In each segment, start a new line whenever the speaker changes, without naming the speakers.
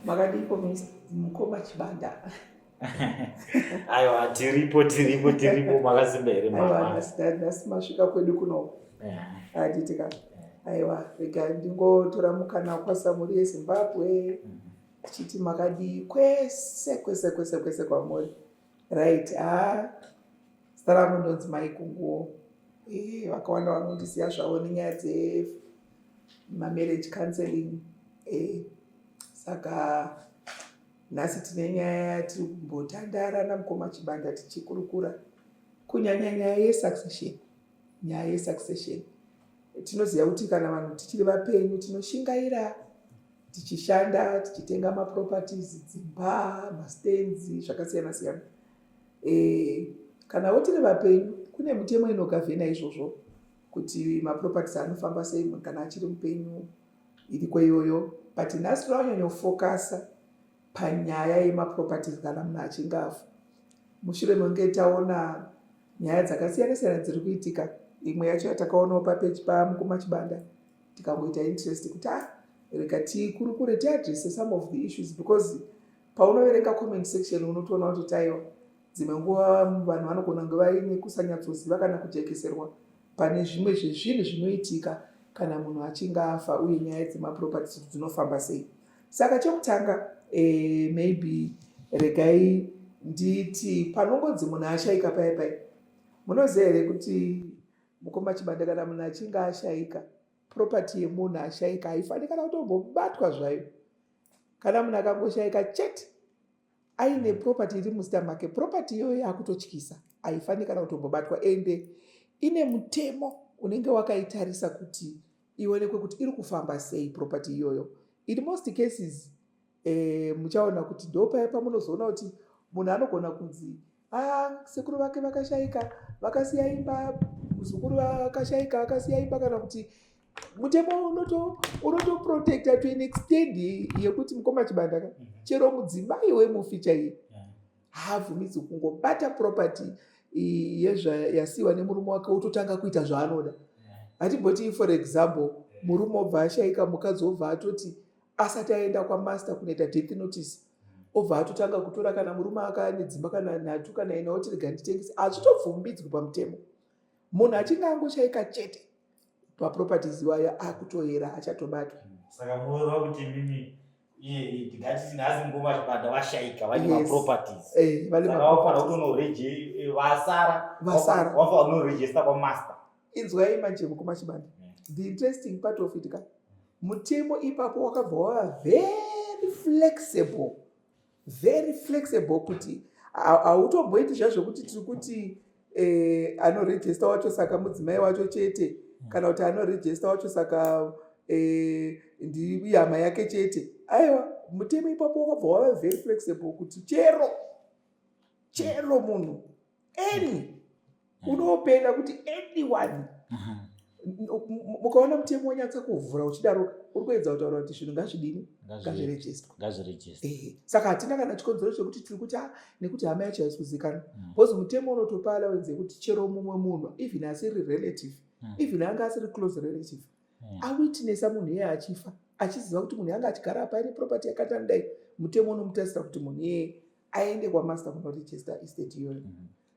Makadiko mukoma Chibanda?
Aiwa, tiripo, tiripo, tiripo. Makasimba here mama?
Nhasi masvika kwedu kunoko. Handiti ka? Aiwa, rega ndingotora mukana wakwasa mhuri yeZimbabwe tichiti makadii kwese kwese kwese kwese kwamuri. Right, ha, zita rangu ndonzi Mai Kunguwo. Vakawanda vanondiziva zvavo nenyaya dzemamarriage counseling. Saka nhasi tine nyaya yatiri kumbotandara namukoma Chibanda tichikurukura, kunyanya nyaya yesuccession. Nyaya yesuccession, tinoziva kuti kana vanhu tichiri vapenyu tinoshingaira tichishanda, tichitenga maproperties, dzimba, mastands, zvakasiyana siyana. Kanawo tiri vapenyu kune mitemo inogovhena izvozvo, kuti maproperties anofamba sei munhu kana achiri mupenyu, iriko iyoyo. But nhasi toda kunyanyofokasa panyaya yemaproperties kana munhu achinge afa, mushure mekunge taona nyaya dzakasiyana siyana dziri kuitika. Imwe yacho yatakaonawo papeji pamukoma Chibanda, tikangoita interest kuti ah, rega tikurukure, tiadresse some of the issues, because paunoverenga comment section unotoona kuti taiwa dzimwe nguva vanhu vanogona kunge vaine kusanyatsoziva kana kujekeserwa pane zvimwe zvezvinhu zvinoitika kana munhu achinge afa, uye nyaya dzemaproperties dzinofamba sei. Saka chekutanga, maybe regai nditi panongonzi munhu ashaika paya paya, munoziva here kuti, mukoma Chibanda, kana munhu achinge ashaika, property yemunhu ashaika haifani kana kutombobatwa zvayo? Kana munhu akangoshaika chete aine property iri muzita make, property iyoyo yakutotyisa, haifani kana kutombobatwa. Ende ine mutemo unenge wakaitarisa kuti ionekwe kuti iri kufamba sei property iyoyo. In most cases, muchaona kuti ndo paya pamunozoona kuti munhu anogona kunzi, ah, sekuru vake vakashaika, vakasiya imba, muzukuru vakashaika, akasiya imba, kana kuti mutemo unotoprotecta to an extent yekuti, mukoma Chibanda ka, chero mudzimai wemufi chaiye haabvumidzi kungobata property yezva yasiyiwa nemurume wake, wototanga kuita zvaanoda. Hatimboti, for example, murume obva ashaika, mukadzi obva atoti asati aenda kwamaster kunoita death notice, obva atotanga kutora, kana murume akane dzimba kana nhatu kana ina, oti rega nditengese. Hazvitobvumidzwi pamutemo. Munhu achinge angoshaika chete, maproperties iwayo akutoyera, achatobatwa.
Saka munoreva kuti mimi ngatiti nhasi mukoma Chibanda vashaika, vane maproperties.
Vane
saka vafanira kutonoreje vasara.
Vasara.
Vafanira kunoregister kwamaster.
Inzwai manje, mukoma Chibanda, the interesting part of it ka, mutemo ipapo wakabva wava very flexible, very flexible, kuti hautomboiti zvazvokuti tiri kuti anoregister wacho saka mudzimai wacho chete, kana kuti anoregister wacho saka ndihama yake chete. Aiwa, mutemo ipapo wakabva wava very flexible kuti chero munhu any unopenda kuti anyone. Mukaona mutemo wanyatsa kuvhura uchidaroka, uri kuedza kutaura kuti zvinhu ngazvidini? Ngazvirejistwa.
Ngazvirejistwa.
Saka hatina kana chikonzero chekuti tiri kuti, ah, nekuti hama yacho haisi kuzikanwa, because mutemo unotopa allowance yekuti chero mumwe munhu, even asiri relative, even anga asiri close relative, awitnessa munhu iyeye achifa, achiziva kuti munhu anga achigara apa aine property yakati anodai, mutemo unomutarisira kuti munhu iyeye aende kwamaster kunoregister estate iyoyo.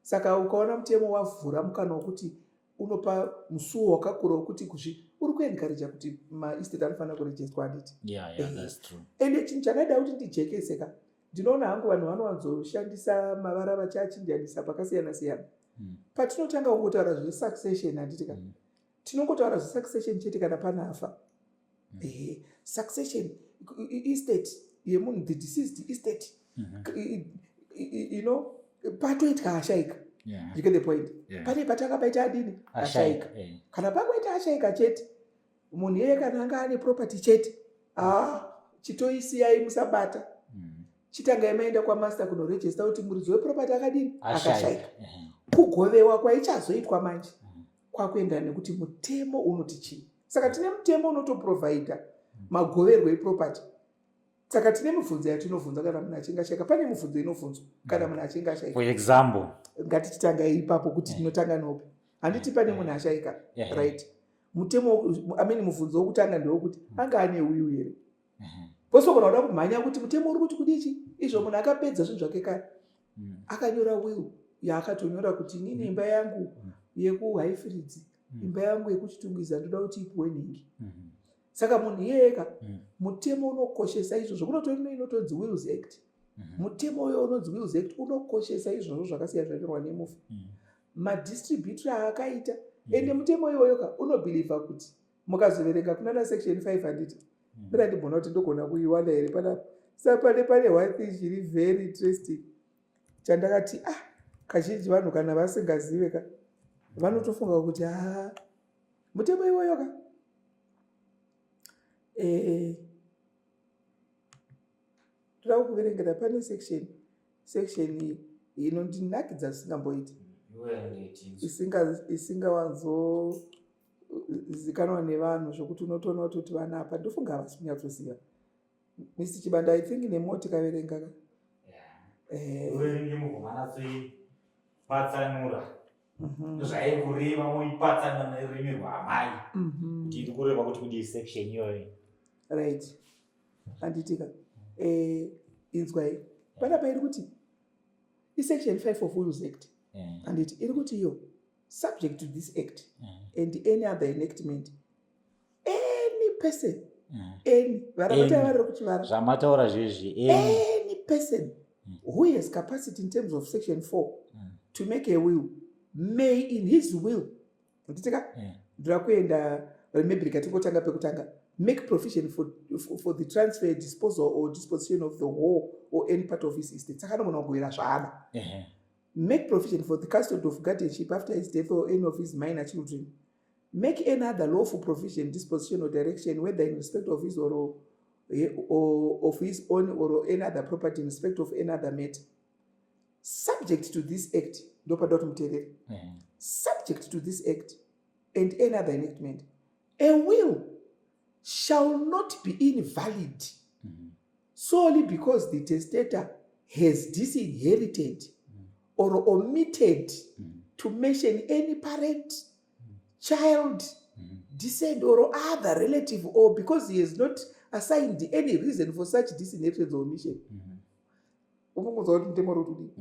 Saka ukaona mutemo wavhura mukana wekuti unopa musuwo wakakura wekuti kuzvi uri kuencouraja kuti maestate anofanira kurejistwa, handiti?
Yeah, that's true.
Ende chinhu chakaida kuti ndijekese ka, ndinoona hangu vanhu vanowanzoshandisa mavara vachiachinjanisa pakasiyana siyana. Patinotanga kungotaura zvesuccession, handiti ka, tinongotaura zvesuccession chete kana pana afa. Ehe, succession, estate yemunhu, the deceased estate, patoitwa ashaika. You get the point?
Yeah.
Pane patanga paita adini?
Ashaika.
Kana pangoita ashaika chete, munhu iyeye kana anga ane property chete, ah, chitoisiyai, musabata. Chitangai maenda kwamaster kunoregister kuti muridzi weproperty akadini? Akashaika. Kugovewa kwaichazoitwa manje kwakuenderana nekuti mutemo unoti chii. Saka tine mutemo unotoprovhaidha magoverwo eproperty. Saka tine mibvunzo yatinovhunza kana munhu achinge ashaika. Pane mibvunzo inovhunzwa kana munhu achinge ashaika.
For example?
Ngatichitangai ipapo kuti tinotanga nopi. Handiti pane munhu ashaika? Right, mutemo, I mean, mubvunzo wokutanga ndewekuti anga ane will here? Posogona kuda kumhanya kuti mutemo uri kuti kudichi izvo munhu akapedza zvinhu zvake kare. Akanyora will yaakatonyora kuti inini imba yangu yekuHighfields, imba yangu yekuChitungwiza, ndoda kuti ipuwe nhingi. Saka munhu iyeyeka, mutemo unokoshesa izvozvo. Kunotori inotonzi Wills Act. Mutemo uyo unonzi Wills Act unokoshesa izvozvo zvakasiyana zvanyorwa nemufi, madistributiro aakaita. Ende mutemo iwoyo ka unobhilivha kuti mukazoverenga kunana section 5, handiti? Mira ndibona kuti ndogona kuiwana here panapa. Sa pane one thing chiri very interesting chandakati, ah, kazhinji vanhu kana vasingazive ka vanotofunga kuti, ha, mutemo iwoyo ka, toda kuverengera pane section inondinakidza zvisingamboiti, isingawanzozikanwa nevanhu, zvokuti unotoona kutoti vana apa ndofunga havasi kunyatsoziva. Mr Chibanda, I think nemo tikaverenga ka.
Uverenge mugomanatsoipatsanura zvaikureva, moipatsanura nerurimi rwaamai kuti iri kureva kuti kudii section iyoyo.
Right, handitika? Inzwai panapa, iri kuti isection 5 of Wills Act, handiti? Iri kuti iyo, subject to this act and any other enactment, any person, any varabataya vari kuchivara.
Zvamataura zvezvi.
Any person who has capacity in terms of section 4 to make a will may in his will, handitika? Ndoda kuenda maybe rikatingotanga pekutanga, make provision for the transfer, disposal or disposition of the whole or any part of his estate. Saka anogona kugovera zvaada. Make provision for the custody of guardianship after his death or any of his minor children, make any other lawful provision, disposition or direction, whether in respect of his or of his own or any other property in respect of any other matter subject to this act. Ndopada kuti muteerere. Subject to this act and any other enactment, a will shall not be invalid solely because the testator has disinherited or omitted to mention any parent, child, descendant or other relative, or because he has not assigned any reason for such disinheritance or omission. Ukungunzwa kuti mutemo uri kuti kudii?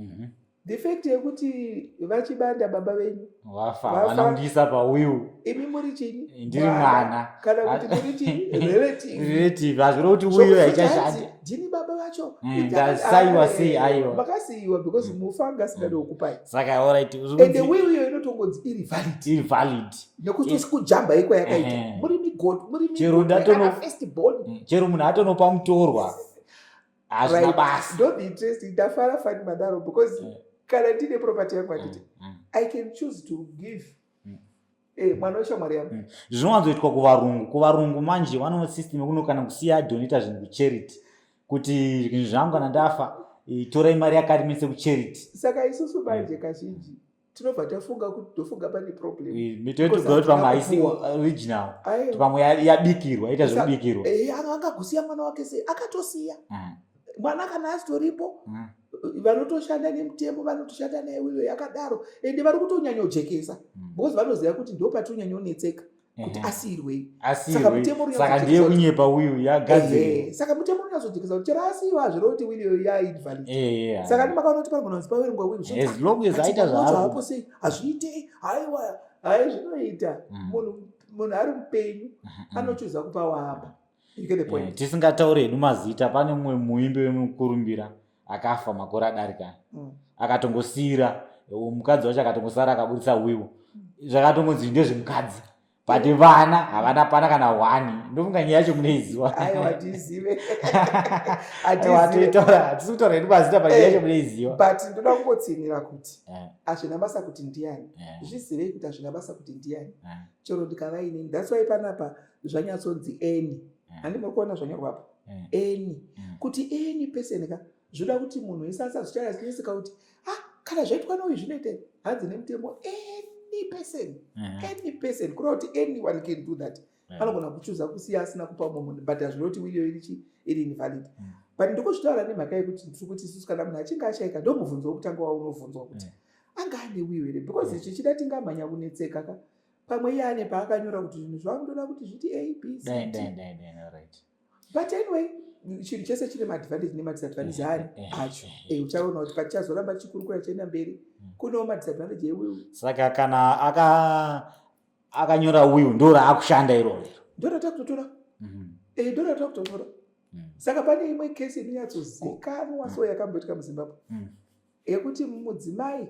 The fact yekuti vaChibanda baba venyu
vafa, havana kundiisa pawill.
Imi muri chinyi?
Ndiri mwana.
Kana kuti muri chinyi? Relative.
Relative, hazviro kuti will haichashandi.
Ndini baba vacho.
Ndasaiwa sei? Aiwa.
Makasiyiwa because mufa anga asingadi kukupai.
Saka alright.
Ende will iyo inotongonzi iri valid.
Iri valid.
Nekuti kujamba iko yakaita muri migodhi, muri first born.
Chero munhu atonopa mutorwa, hazvina basa.
Ndo the interesting, ndafara fani madaro, because kana ndine property yangu, handiti, I can choose to give mwana weshamwari yangu.
Zvinowanzoitwa kuvarungu. Kuvarungu manje vano system yekuno kana kusiya donata zvinhu kucharity, kuti zvinhu zvangu kana ndafa, torai mari yakati mese kucharity.
Saka isusu manje kazhinji tinobva tafunga kuti tofunga pane problem.
Totoziva kuti pamwe haisi original, kuti pamwe yabikirwa, ita zvekubikirwa.
Angagusiya mwana wake sei? Akatosiya mwana kana asitoripo. Vanotoshanda nemutemo vanotoshanda naye will yakadaro, ende vari kutonyanyojekesa because vanoziva kuti ndo patinonyanyonetseka kuti asiyirwei.
Saka ndiye kunyepa will yagadzirwa.
Saka mutemo unonyatsojekesa kuti chero asiyiwa, hazvireva kuti will iyo yainvalid. Saka ndimakaona kuti panogona kunzi paverengwa will,
As long as aita
zvapo sei, hazviite. Haiwa, hai, zvinoita. Munhu ari mupenyu anochuza kupa waapa. You get the point?
Tisingatauri hedu mazita, pane mumwe muimbi wemukurumbira akafa makore adarika, akatongosiyira mukadzi wacho, akatongosara akaburitsa will, zvakatongonzi ndezvemukadzi, but vana havana pana kana one. Ndofunga nyaya yacho munoiziva.
Aiwa, hatizive.
Hatisi kutaura hedu mazita, but nyaya yacho munoiziva.
But ndoda kungotsinira kuti hazvina basa kuti ndiani. Zvizivei kuti hazvina basa kuti ndiani, chero ndikava inini. That's why panapa zvanyatsonzi any. Handi muri kuona zvanyorwa apa? Any, kuti any person ka. Zvoda kuti munhu wese asazvichayasineseka kuti, ah, kana zvaitwa nouyu zvinoita. Hanzi nemutemo any person, any person, kureva kuti anyone can do that. Anogona kuchuza kusiya asina kupa umwe munhu, but hazvino kuti will iyo irichi iri invalid. But ndikuzvitaura nemhaka yekuti ndiri kuti isusu kana munhu achinge ashaika, ndo mubvunzo wekutanga waunobvunzwa kuti anga ane will here, because zvichida tingamhanya kunetseka ka, pamwe iye ane paakanyora kuti zvinhu zvangu ndoda kuti zviti A, B, C, D. But anyway. chinhu chese chine maadvantage nemadisadvantage ari acho. Uchaona kuti patichazoramba tichikurukura chienda mberi kunewo madisadvantage ewill.
Saka kana akanyora will ndo raakushanda iroro.
Ndo ratakutotora. Ndo ratakutotora. Saka pane imwe kesi inonyatsozikanwa so yakamboitika muZimbabwe yekuti mudzimai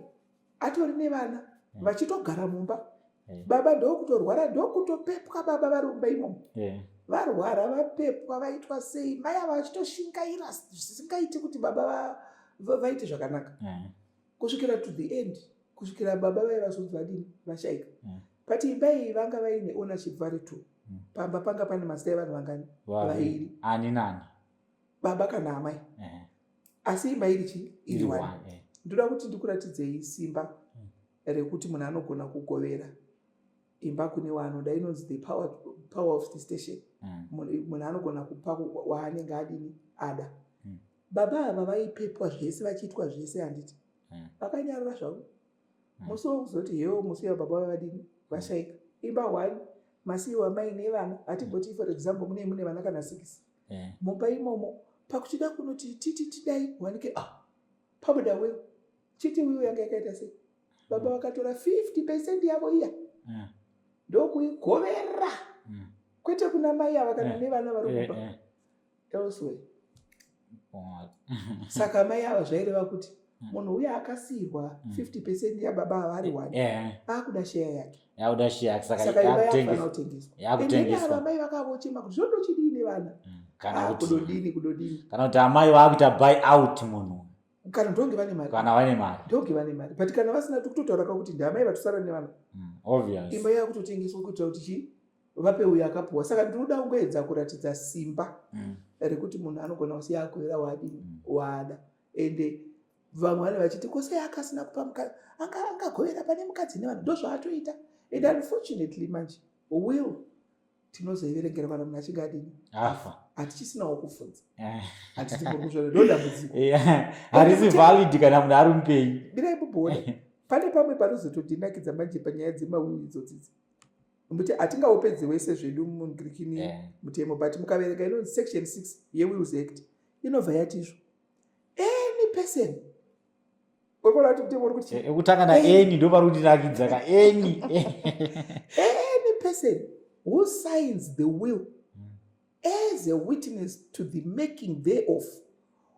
atori nevana vachitogara mumba, baba ndokutorwara, ndokutopepwa, baba vari mumba imomo, varwara, vapepwa, vaitwa sei, mai ava vachitoshingaira zvisingaiti kuti baba vaite zvakanaka kusvikira to the end, kusvikira baba vaiva vazonzi vadini, vashaika. But imba iyi vanga vaine ownership vari two. Pamba panga pane mazita evanhu vangani? Vairi.
Ani nani?
Baba kana amai. Asi imba iri chii? Iri one. Ndoda kuti ndikuratidzei simba rekuti munhu anogona kugovera imba kune waanoda, inonzi the power of the station. Munhu anogona kupa waanenge adini, ada. Baba ava vaipepwa zvese, vachiitwa zvese, handiti? Vakanyarara zvavo. Musi wokuzoti hewo, musi uya baba vavadini, vashaika, imba one masiyiwa mai nevana. Hatimboti, for example, mune vana kana 6 mumba imomo. Pakuchida kunoti titi tidai wanike, ah, pabuda will. Chiti will yanga yakaita sei? Baba vakatora 50% yavo iya, ndokuigovera, kwete kuna mai ava kana nevana vari kumba, elsewhere. Saka mai ava zvaireva kuti munhu uya akasiyirwa 50% yababa ava ari one akuda share yake.
Yakuda share yake.
Saka imba yakufanira kutengeswa. Ende ava mai vakavochema kuti zvondochidii nevana.
Kana
kuti kudodini, kudodini.
Kana kuti amai vakuita buy out munhu.
Kana ndonge vane mari.
Kana vane mari.
Ndonge vane mari, but kana vasina, tikutotaura kakuti ndamai vatosara nevana.
Obvious.
Imba yakutotengeswa kuitira kuti chii? Vape uyo akapuwa. Saka ndinoda kungoedza kuratidza simba rekuti munhu anogona kusiya agovera waadini, waada. Ende vamwe vane vachiti kose akasina kupa mukadzi, angagovera pane mukadzi nevanhu, ndozvaatoita. And unfortunately manje will tinozoiverengera kana munhu achinge adini?
Afa.
Hatichisinawo kubvunza, hatiti muri kuzvona, ndo dambudziko.
Harisi valid kana munhu ari mupenyu.
Birai mubhoda, pane pamwe panozotodinakidza manje panyaya dzemawill idzodzidzi, kuti hatingaupedzi wese zvedu mungirikini mutemo, but mukaverenga inonzi section 6 yeWills Act, inobva yati izvo any person, uri kuona kuti mutemo uri kuti
Ekutanga na any, ndo pari kundinakidza ka any.
Any person who signs the will as a witness to the making thereof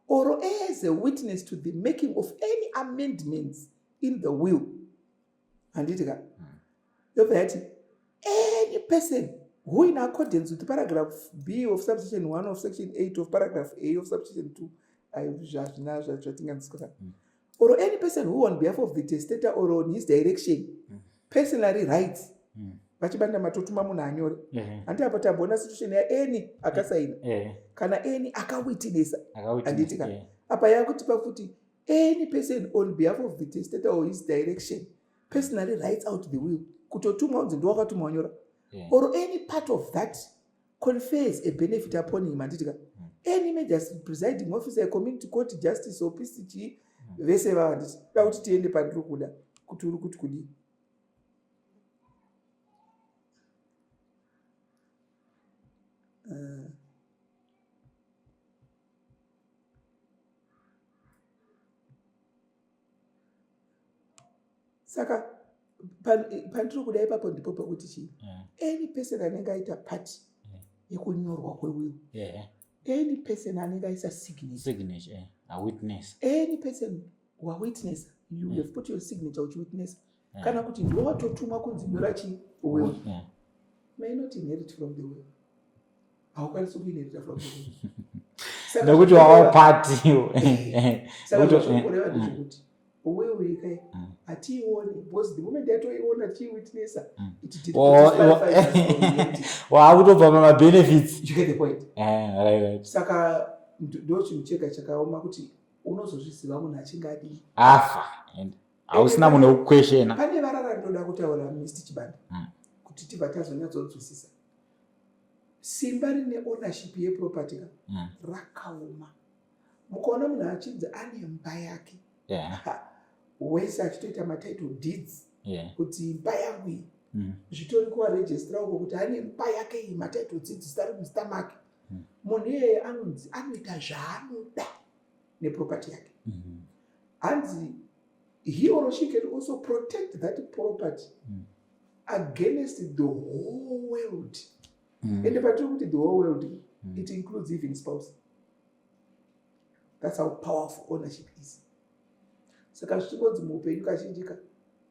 or as a witness to the making of any amendments in the will, handiti ka? Yobva yati any person who in accordance with paragraph B of subsection 1 of section 8 of paragraph A of subsection 2, hazvina zvatinganzwisisa, or any person who on behalf of the testator or on his direction personally writes, vachibanda matotuma munhu anyore, handi? Apa tamboona situation yaany akasaina kana any akawitnessa, handiti ka? Apa yakutipa futi any person on behalf of the testator or his direction personally writes out the will, kutotumwa kunzi ndiwakatuma wanyora, or any part of that confers a benefit upon him, handiti ka? Any magistrate, presiding officer, community court justice or PCG, vese vava, handiti? Da kuti tiende pandiri kuda kuti uri kuti kudii. Saka pandiri kuda ipapo ndipo pekuti chii? Any person anenge aita part yekunyorwa kwewill, any person anenge aisa signature,
signature, a witness,
any person wawitness, you have put your signature uchiwitness, kana kuti ndiwe watotumwa kunzi nyora chi will, may not inherit from the will. Haukwanisi kuinherita from the will.
Saka nekuti wava part.
Saka zvazvokureva ndezvekuti will ikai hatiioni, because the moment yatoiona tichiwitnessa, it did disqualify us from inheriting.
Waakutobva pamabenefits.
You get the point?
Right.
Saka ndo chinhu chega chakaoma kuti unozozviziva munhu achinge adii?
Afa. And hausina munhu wekukweshena.
Pane vara randinoda kutaura, Mr Chibanda, kuti tibva tazonyatsonzwisisa simba rine ownership yeproperty ka. Rakaoma. Mukaona munhu achinzi ane imba yake, wese achitoita matitle deeds kuti imba yangu iyi, zvitori kuvaregistra uko kuti ane imba yake iyi, matitle deeds zita ri muzita make. Munhu iyeye anonzi anoita zvaanoda neproperty yake. Hanzi he or she can also protect that property against the whole world. Ende patiri kuti the whole world, it includes even spouse. That's how powerful ownership is. Saka zvichingonzi muupenyu kazhinji ka,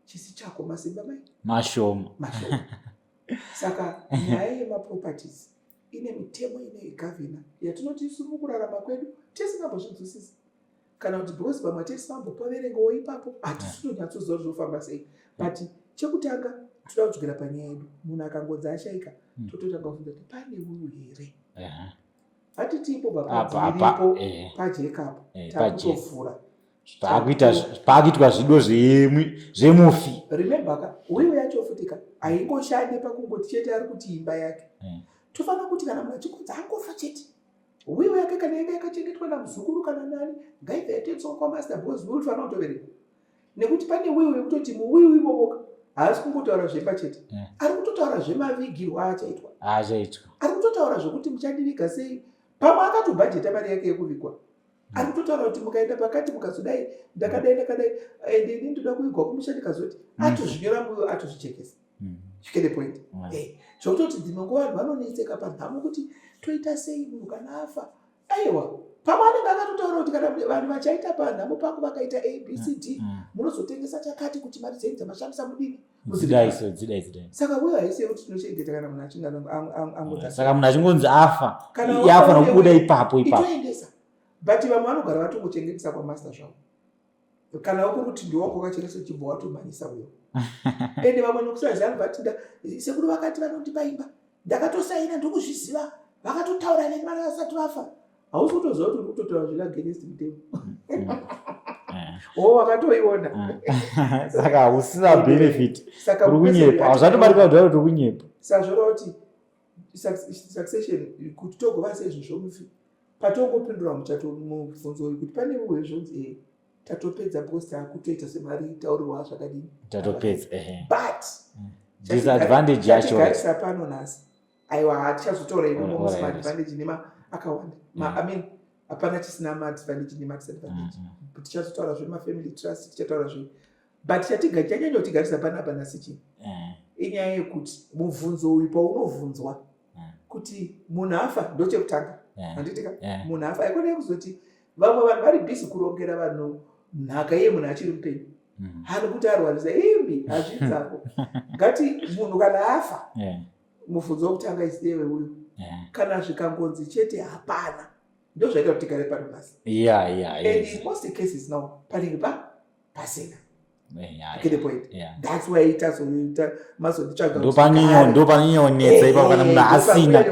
chisi chako masimba mai
mashoma.
Mashoma. Saka nyaya yemaproperties ine mitemo inoigavhina yatinoti isu mukurarama kwedu tisingambozvinzwisisi, kana kuti because pamwe tisingambopaverengawo ipapo, hatisi tonyatsoziva kuti zvofamba sei. But chekutanga toda kudzokera panyaya yedu. Munhu akangonzi ashaika, tototanga kubvunza kuti pane will here? Hatiti ipo
Apa,
padziripo pajekapo takutovhura.
Paakuitwa zvido zvemufi.
Remember ka, will yacho futi ka haingoshande pakungoti chete ari kuti imba yake. Tofanira kuti kana munhu achingonzi angofa chete, will yake kana yanga yakachengetwa namuzukuru kana nani, ngaibva yatoendeswa kwamaster, because will fanira kutoverengwa, nekuti pane will yekutoti muwill imomoka haasi kungotaura zvemba chete, ari kutotaura zvemavigirwo aachaitwa,
achaitwa,
ari kutotaura zvokuti muchandiviga sei. Pamwe akatobhajeta mari yake yekuvigwa. Ari kutotaura kuti mukaenda pakati mukazodai, ndakadai, ndakadai, ende ini ndoda kuvigwa kumusha ndikazoti. Atozvinyora muwill, atozvichekesa. You get the point? Zvokutoti dzimwe nguva vanhu vanonetseka panhamo kuti toita sei munhu kana afa. Aiwa, pamwe anenge akatotaura kuti kana vanhu vachaita panhamo pako vakaita ABCD, munozotengesa chakati kuti mari dzenyu dzamashandisa mudini.
Dzidai so, dzidai, dzidai.
Saka will haisi yekuti tinochengeta kana munhu achinge angoda.
Saka munhu achingonzi afa,
Kana
yafanira
wafa
kubuda ipapo ipapo.
Itoendesa. But vamwe vanogara vatongochengetesa kwamaster zvavo. Kana ukuri kuti ndiwako wakachengetesa, uchibva watomhanyisa uyo. Ende vamwe nokusaziva vanobva vati, "Sekuru vakati vanondipa imba, ndakatosaina, ndokuzviziva, vakatotaura neni vana vasati vafa." Hausi kutoziva kuti uri kutotaura zviri against mutemo. O wakatoiona.
Saka hausina benefit.
Saka
Uri kunyepa, hazvatobatika kudhara kuti uri kunyepa.
Saka zvoreva kuti succession, kuti togova sei zvinhu zvomufi, patongopindura muchato mubvunzo uyu kuti pane will, zvonzi e tatopedza, because taakutoita semari taurirwa zvakadini.
Tatopedza, ehe.
But
Disadvantage yacho
chatigarisa pano nhasi, aiwa, hatichazotaura inomo musi. Maadvantage nema akawanda. I mean, hapana chisina maadvantage nemadisadvantage. Tichazotaura zvemafamily trust, tichataura zve, but chanyanya kutigarisa panapa nhasi chii? Inyaya yekuti mubvunzo uyu paunovhunzwa kuti munhu afa, ndochekutanga, handiti ka? Munhu afa, aikona kuzoti vamwe vanhu vari busy kurongera vanhu nhaka iye munhu achiri mupenyu. Hani kuti arwarisa imbi hazvidzako. Ngati munhu kana afa, mubvunzo wekutanga isidewe uyu. Kana zvikangonzi chete hapana, ndo zvaita kuti tigare pano nhasi. And in most cases now panenge pasina. Get the point?
Yeah.
That's why tazoita mazonditsvaga.
Ndopanyanyonetsa ipapo kana munhu asina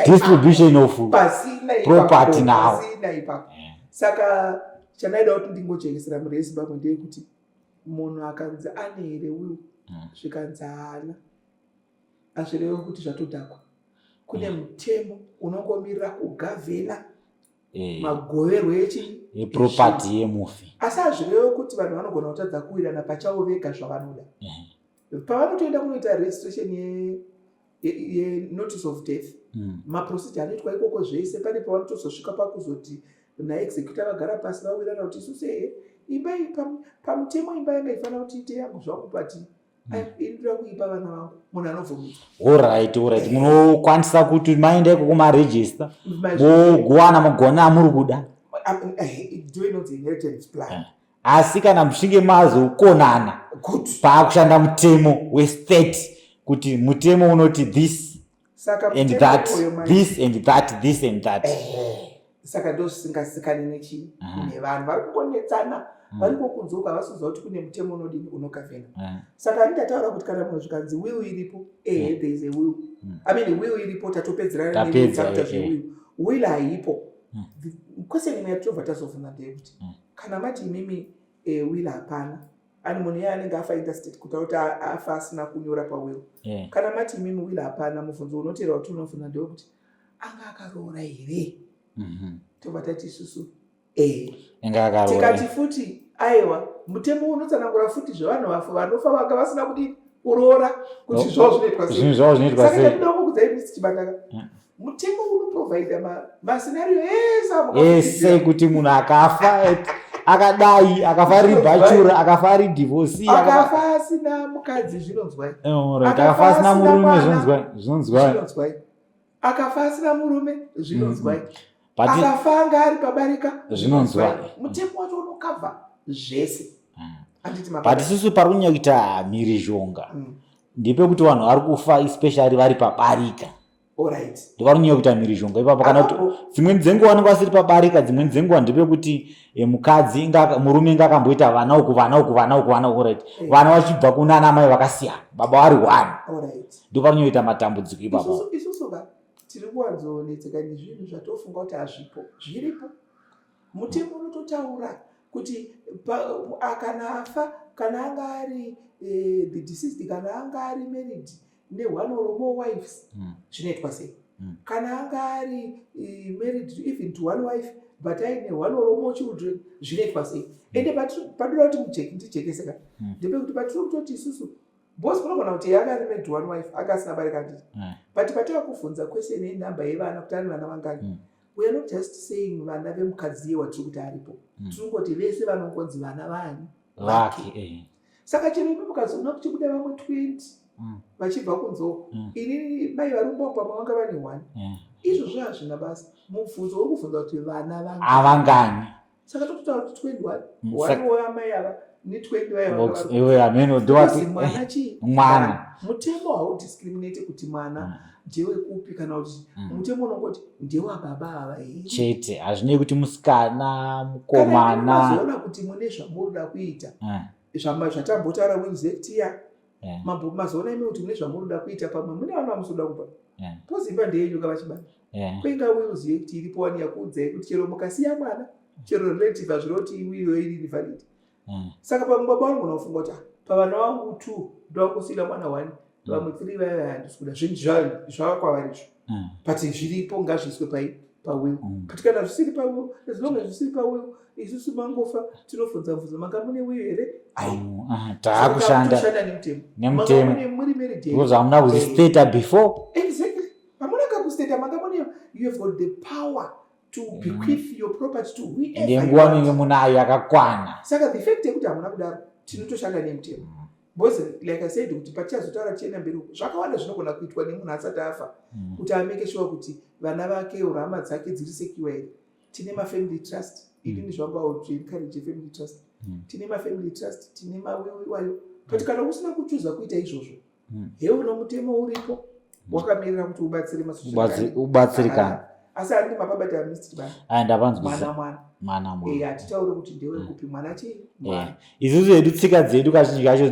distribution of
pasina
property now.
Pasina ipapo. Saka chandaida kuti ndingochekesera mhuri yeZimbabwe ndeyekuti munhu akanzi ane here will, zvikanzi haana, hazvirevi kuti zvatodhakwa. Kune mutemo unongomirira kugavhena magoverwo echi
Yeproperty yemufi.
Asi hazvirevi kuti vanhu vanogona kutadza kuwirana pachavo vega zvavanoda. Pavanotoenda kunoita registration yenotice of death, maprocedure anoitwa ikoko zvese, pane pavanotozosvika pakuzoti naexecutor vagara pasi vawirana kuti isusu, ehe, imba iyi pamutemo imba yanga ifanira kuti ite yangu zvangu, but inoda kuipa vana vangu, munhu anobvumidzwa.
Alright, munokwanisa kuti maenda ikoko maregister, mogowana magona amuri kuda.
Ndo inonzi inheritance plan.
Asi kana muchinge mazokonana,
Good.
paakushanda mutemo westate, kuti mutemo unoti this
Saka
and
mutemo
that,
uyo manje-
this and that, this and that.
Saka ndo zvisingasikani nechi nevanhu vari kungonetsana vari kokunzoka, havasiziva kuti kune mutemo unodini, unogavhena. Saka handindataura kuti kana munhu zvikanzi will iripo, ehe, there is a will. I mean, will iripo, tatopedzerana.
Tapedza,
Takuta zvewill, will haipo. The question imwe yatobva tazobvunza ndeyekuti kana mati imimi will hapana, ani munhu iye anenge afa intestate, kuta kuti afa asina kunyora pawill, kana mati imimi will hapana, mubvunzo unoteera kuti unobvunza ndewekuti anga akaroora here? Tobva tati isusu ehe.
Inga akaroora.
Tikati futi aiwa, mutemo unotsanangura futi zvevanhu vafu vanofa vanga vasina kudini, kuroora, kuti zvavo zvinoitwa sei.
Zvinhu zvavo zvinoitwa
Saka
sei.
chandinoda kukudzai, Mr Chibandaka, Mutemo unoprovida mascenario ese.
Ese kuti munhu akafa akadai, akafa ari bachelor, akafa ari divorcee.
Akafa asina mukadzi, zvinonzwai?
Akafa asina murume, zvinonzwai? Zvinonzwai?
Zvinonzwai? Akafa asina murume, zvinonzwai? Akafa anga ari pabarika?
Zvinonzwai?
Mutemo wacho unokavha zvese. Handiti?
But isusu pari kunyanya kuita mhirizhonga ndepekuti vanhu vari kufa, especially vari pabarika. Ndovari kunyanya kuita mhirizhonga ipapo, kana kuti dzimweni dzenguva vanenge vasiri pabarika. Dzimweni dzenguva ndepekuti mukadzi, murume inge akamboita vana uku, vana uku, vana uku, vana uku, right? Vana vachibva kunana mai vakasiyana, baba vari one. Ndo pari kunyanya kuita matambudziko ipapo.
Isusu ka tiri kuwanzonetseka nezvinhu zvatofunga kuti hazvipo. Zviripo. Mutemo unototaura kuti kana afa, kana anga ari the deceased, kana anga ari married neone or more wives, zvinoitwa sei? Kana anga ari married even to one wife but aine one or more children, zvinoitwa sei? Ende padoda kuti ndijekeseka ndepekuti patiri kutoti isusu boss, munogona kuti anga ari married to one wife, anga asina barika, nditi? But patava kuvhunza question yenhamba yevana, kuti ane vana vangani, we are not just saying vana vemukadzi iye watiri kuti aripo. Tiri kungoti vese vanongonzi vana vani?
Vake.
Saka chero imi mukazoona kuchibuda vamwe 20 vachibva kunzoko, inini mai varumba pamwe vanga vane one. Izvozvo hazvina basa. Mubvunzo uri kubvunza kuti vana vanga
Avangani?
Saka tototaura kuti 21, one wamai ava ne20 vaya.
Iwe ameno ndowati.
Mwana chii?
Mwana.
Mutemo haudiscriminate kuti mwana ndewekupi kana kuti mutemo unongoti ndewababa ava here.
Chete. Hazvinei kuti musikana, mukomana.
Mazoona kuti mune zvamunoda kuita, zvatambotaura, Wills Act iya, mazoona imi kuti mune zvamunoda kuita, pamwe mune vana vamusoda kupa, pozi imba ndeyenyu kavachibanda, kwenga Wills Act iripo wani yakuudzai kuti chero mukasiya mwana, chero relative, hazviroti will iri invalid. Saka pamwe baba vangu unofunga kuti, "Ah, pavana vangu two ndovangosiyira mwana one, vamwe three vaya vaya handisi kuda." Zvinhu zvava kwavari izvo, but zviripo, ngazviiswe pai? Pawill. But kana zvisiri pawill, as long as zvisiri pawill, isusu mangofa tinobvunza bvunza, manga mune will here? Ai.
Taakushanda
Toshanda nemutemo.
Nemutemo.
Manga mune muri married here?
Because hamuna kuzvistata before.
Exactly. Hamuna kakustata. Manga mune, you have got the power to bequeath your property to whoever you
Nenguva
want.
munenge munayo yakakwana.
Saka the fact yekuti hamuna kudaro, tinotoshanda nemutemo, because like I said, kuti patichazotaura tichienda mberi uko, zvakawanda zvinogona kuitwa nemunhu asati afa kuti amake sure kuti vana vake or hama dzake dziri secure here. Tine mafamily trust. Inini zvangu, I would encourage a family trust. Tine mafamily trust, tine mawill iwayo, but kana usina kuchuza kuita izvozvo, heuno mutemo uripo wakamirira kuti ubatsire.
Ubatsirikana.
Asi handiti mapabata, Mr Chibanda?
Aya, ndapanzwisisa.
Mwana mwana.
Mwana mwana.
Hatitauri kuti ndewekupi mwana, chii? Mwana.
Isusu hedu tsika dzedu kazhinji kacho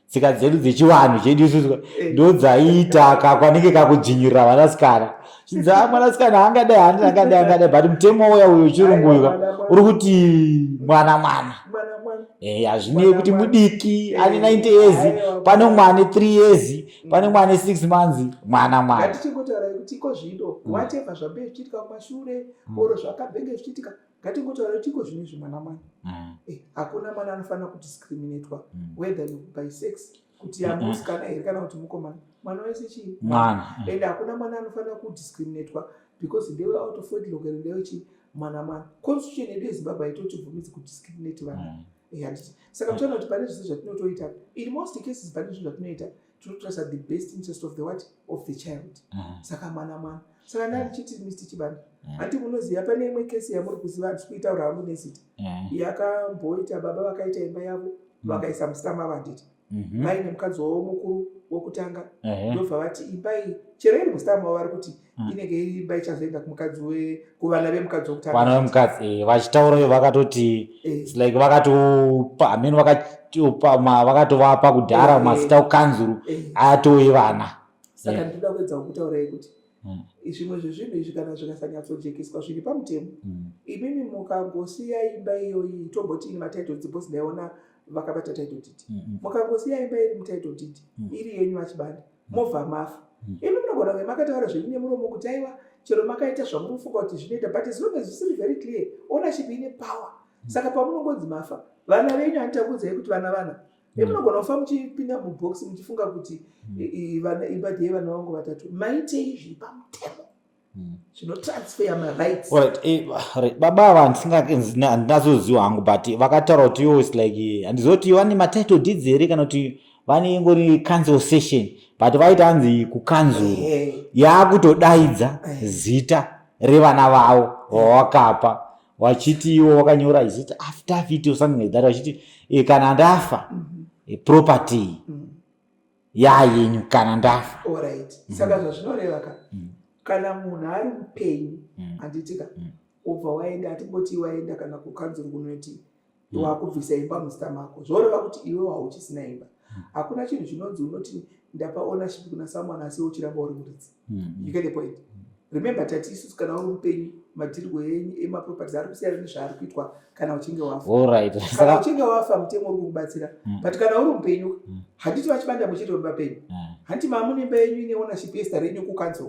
tsika dzedu dzechivanhu chedu isusu ndo dzaiita kakwanenge kakudzvinyirira vanasikana, chinzi, "Ah, mwanasikana angadai, handi angadai, angadai." But mutemo uya uyo wechirungu uyu ka, uri kuti mwana mwana.
Mwana mwana.
Hazvinei kuti
Mwana,
mudiki ane 90 years,
Aiwa,
pane umwe ane 3 years, pane umwe ane 6 months, mwana mwana.
Ngatichingotaura kuti iko zvino, whatever zvambe zvichiitika kumashure oro zvakabhenge zvichiitika, ngatingotaura kuti iko zvino izvi mwana mwana. Hakuna mwana anofanira kudiscriminatwa, whether you by sex, kuti yamusikana here kana kuti mukomana. Mwana wese chii?
Mwana.
And hakuna mwana anofanira kudiscriminatwa because ndewe out of wedlock here, ndewe chii. Mwana mwana. Constitution yedu yeZimbabwe haitotibvumidzi kudiscriminate vana. Handiti? Saka muchaona kuti pane zvese zvatinotoita, in most cases pane zvinhu zvatinoita, tinotrasa the best interest of the what? Of the child. Saka mwana mwana. Saka ndandichiti, Mr Chibanda, handi munoziva pane imwe kesi yamuri kuziva, handisi kuitaura hangu nezita, yakamboita baba vakaita imba yavo, vakaisa musita mavo, handiti? Vaine mukadzi wavo mukuru wokutanga. Ndobva vati imba iyi, chero iri musita mavo, vari kuti inenge iri imba ichazoenda kumukadzi kuvana vemukadzi wokutanga.
Vana vemukadzi, vachitaura vakatoti it's like vakatopa hameno, vakatopa vakatovapa kudhara mazita kukanzuru atove vana.
Saka ndinoda kuedza kukutaurai kuti zvimwe zvezvinhu izvi, kana zvikasanyatsojekezwa zviri pamutemo, imimi mukangosiya imba iyoyi, tomboti ine matitle deeds, because ndaiona vakabata title deed, mukangosiya imba iri mutitle deed iri yenyu, vachibanda, mobva mafa, imi munogona kunge makataura zvenyu nemuromo kuti aiwa, chero makaita zvamunofunga kuti zvinoita, but as long as zvisiri very clear, ownership ine power. Saka pamunongonzi mafa, vana venyu, handitakudzai kuti vana vana, munogona kufa muchipinda mubox muchifunga kuti imba ndeye vana vangu vatatu. Maitei zviri pamutemo? Zvinotransfer marights.
Alright, right. Baba ava handinazoziva hangu, but vakataura kuti iwo is like handizoti vane matitle deeds here kana kuti vane ingori council session, but vaiti hanzi kukanzuru yaakutodaidza zita revana vavo vavakapa, vachiti iwo vakanyora zita affidavit or something like that, vachiti kana ndafa, property yayenyu kana ndafa.
Alright, saka zvazvinoreva ka, kana munhu ari mupenyu, handitika, ubva waenda, atimboti waenda kana kukanzuru kunoti wakubvisa imba muzita mako, zvoreva kuti iwe hauchisina imba. Hakuna chinhu chinonzi unoti ndapa ownership kuna someone asi uchiramba uri muridzi. You get the point? Remember, tati isusu kana uri mupenyu, madhirwo enyu emaproperties ari kusiyana nezvaari kuitwa kana uchinge wafa. Kana uchinge wafa, mutemo uri kukubatsira, but kana uri mupenyu, handiti vachibanda muchiri vapenyu? Handiti mamune imba yenyu ine ownership yezita renyu kucouncil?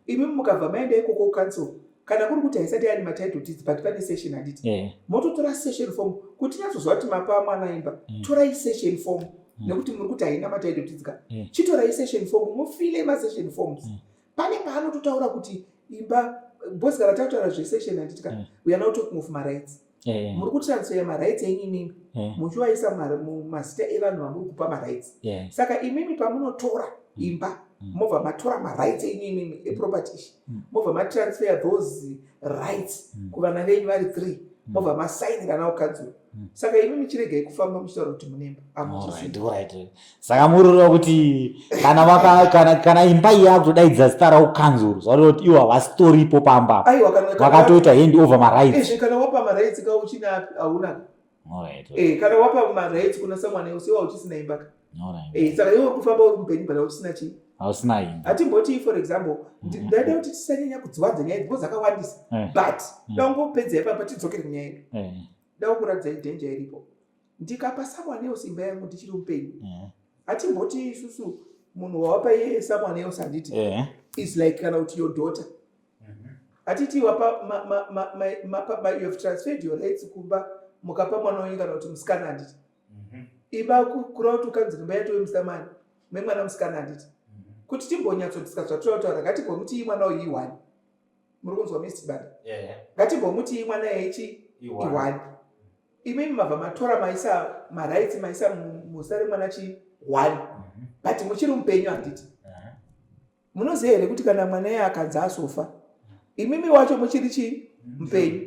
Imi mukabva maenda ikoko kucouncil, kana kuri kuti haisati yaani matitle deeds, but pane cession, handiti? Mototora cession form kuti nyatsoziva kuti mapa mwana imba. Torai cession form, nekuti muri kuti haina matitle deeds ka. Chitorai cession form, mufile macession forms. Pane paanototaura kuti imba, because kana takutaura zvecession, handiti ka, we are now talking of marights. Muri kutransfer marights enyu imimi, muchivaisa mumazita evanhu vamuri kupa marights. Saka imimi pamunotora imba, mobva matora marights enyu imimi eproperty ishi, mobva matransfer those rights kuvana venyu vari three, mobva masainira nawo kanzuro. Saka imimi chiregai kufamba muchitaura kuti munemba. Hamuchisina.
Alright. Saka muroreva kuti kana vaka kana imba iyi yakutodaidza zita ravo kanzuru, zvareva kuti ivo havasitoripo pamba?
Aiwa, kana
Vakatoita hand over marights.
Ezve, kana wapa marights ka, uchina hauna. Kana wapa marights kuna someone else, iwe hauchisina imba ka. Saka iwe uri kufamba uri mupenyu, but hauchisina chii?
Hausina imba.
Hatimboti, for example, ndaida kuti tisanyanya kudziwadza nyaya idzi because dzakawandisa, but dangopedza ipapa, tidzokere kunyaya yedu. Dakuratidzai danger iripo. Ndikapa someone else imba yangu ndichiri mupenyu, hatimboti isusu munhu wawapa iye someone else, handiti, is like kana kuti your daughter, hatiti wapa you have transferred your rights kumba, mukapa mwana wenyu kana kuti musikana, handiti? Imba kureva kuti ukanzi imba yatove musamani memwana musikana, handiti? Kuti timbonyatsodiscuss zvatinoda kutaura, ngatimbomuti mwana uyu i1. Muri kunzwa, Mr Banda? Ngatimbomuti mwana yechi i1. Imimi mabva matora, maisa marights, maisa muzita remwana chi 1, but muchiri mupenyu, handiti? Munoziva here kuti kana mwana iye akanzi azofa, imimi wacho muchiri chii? Mupenyu.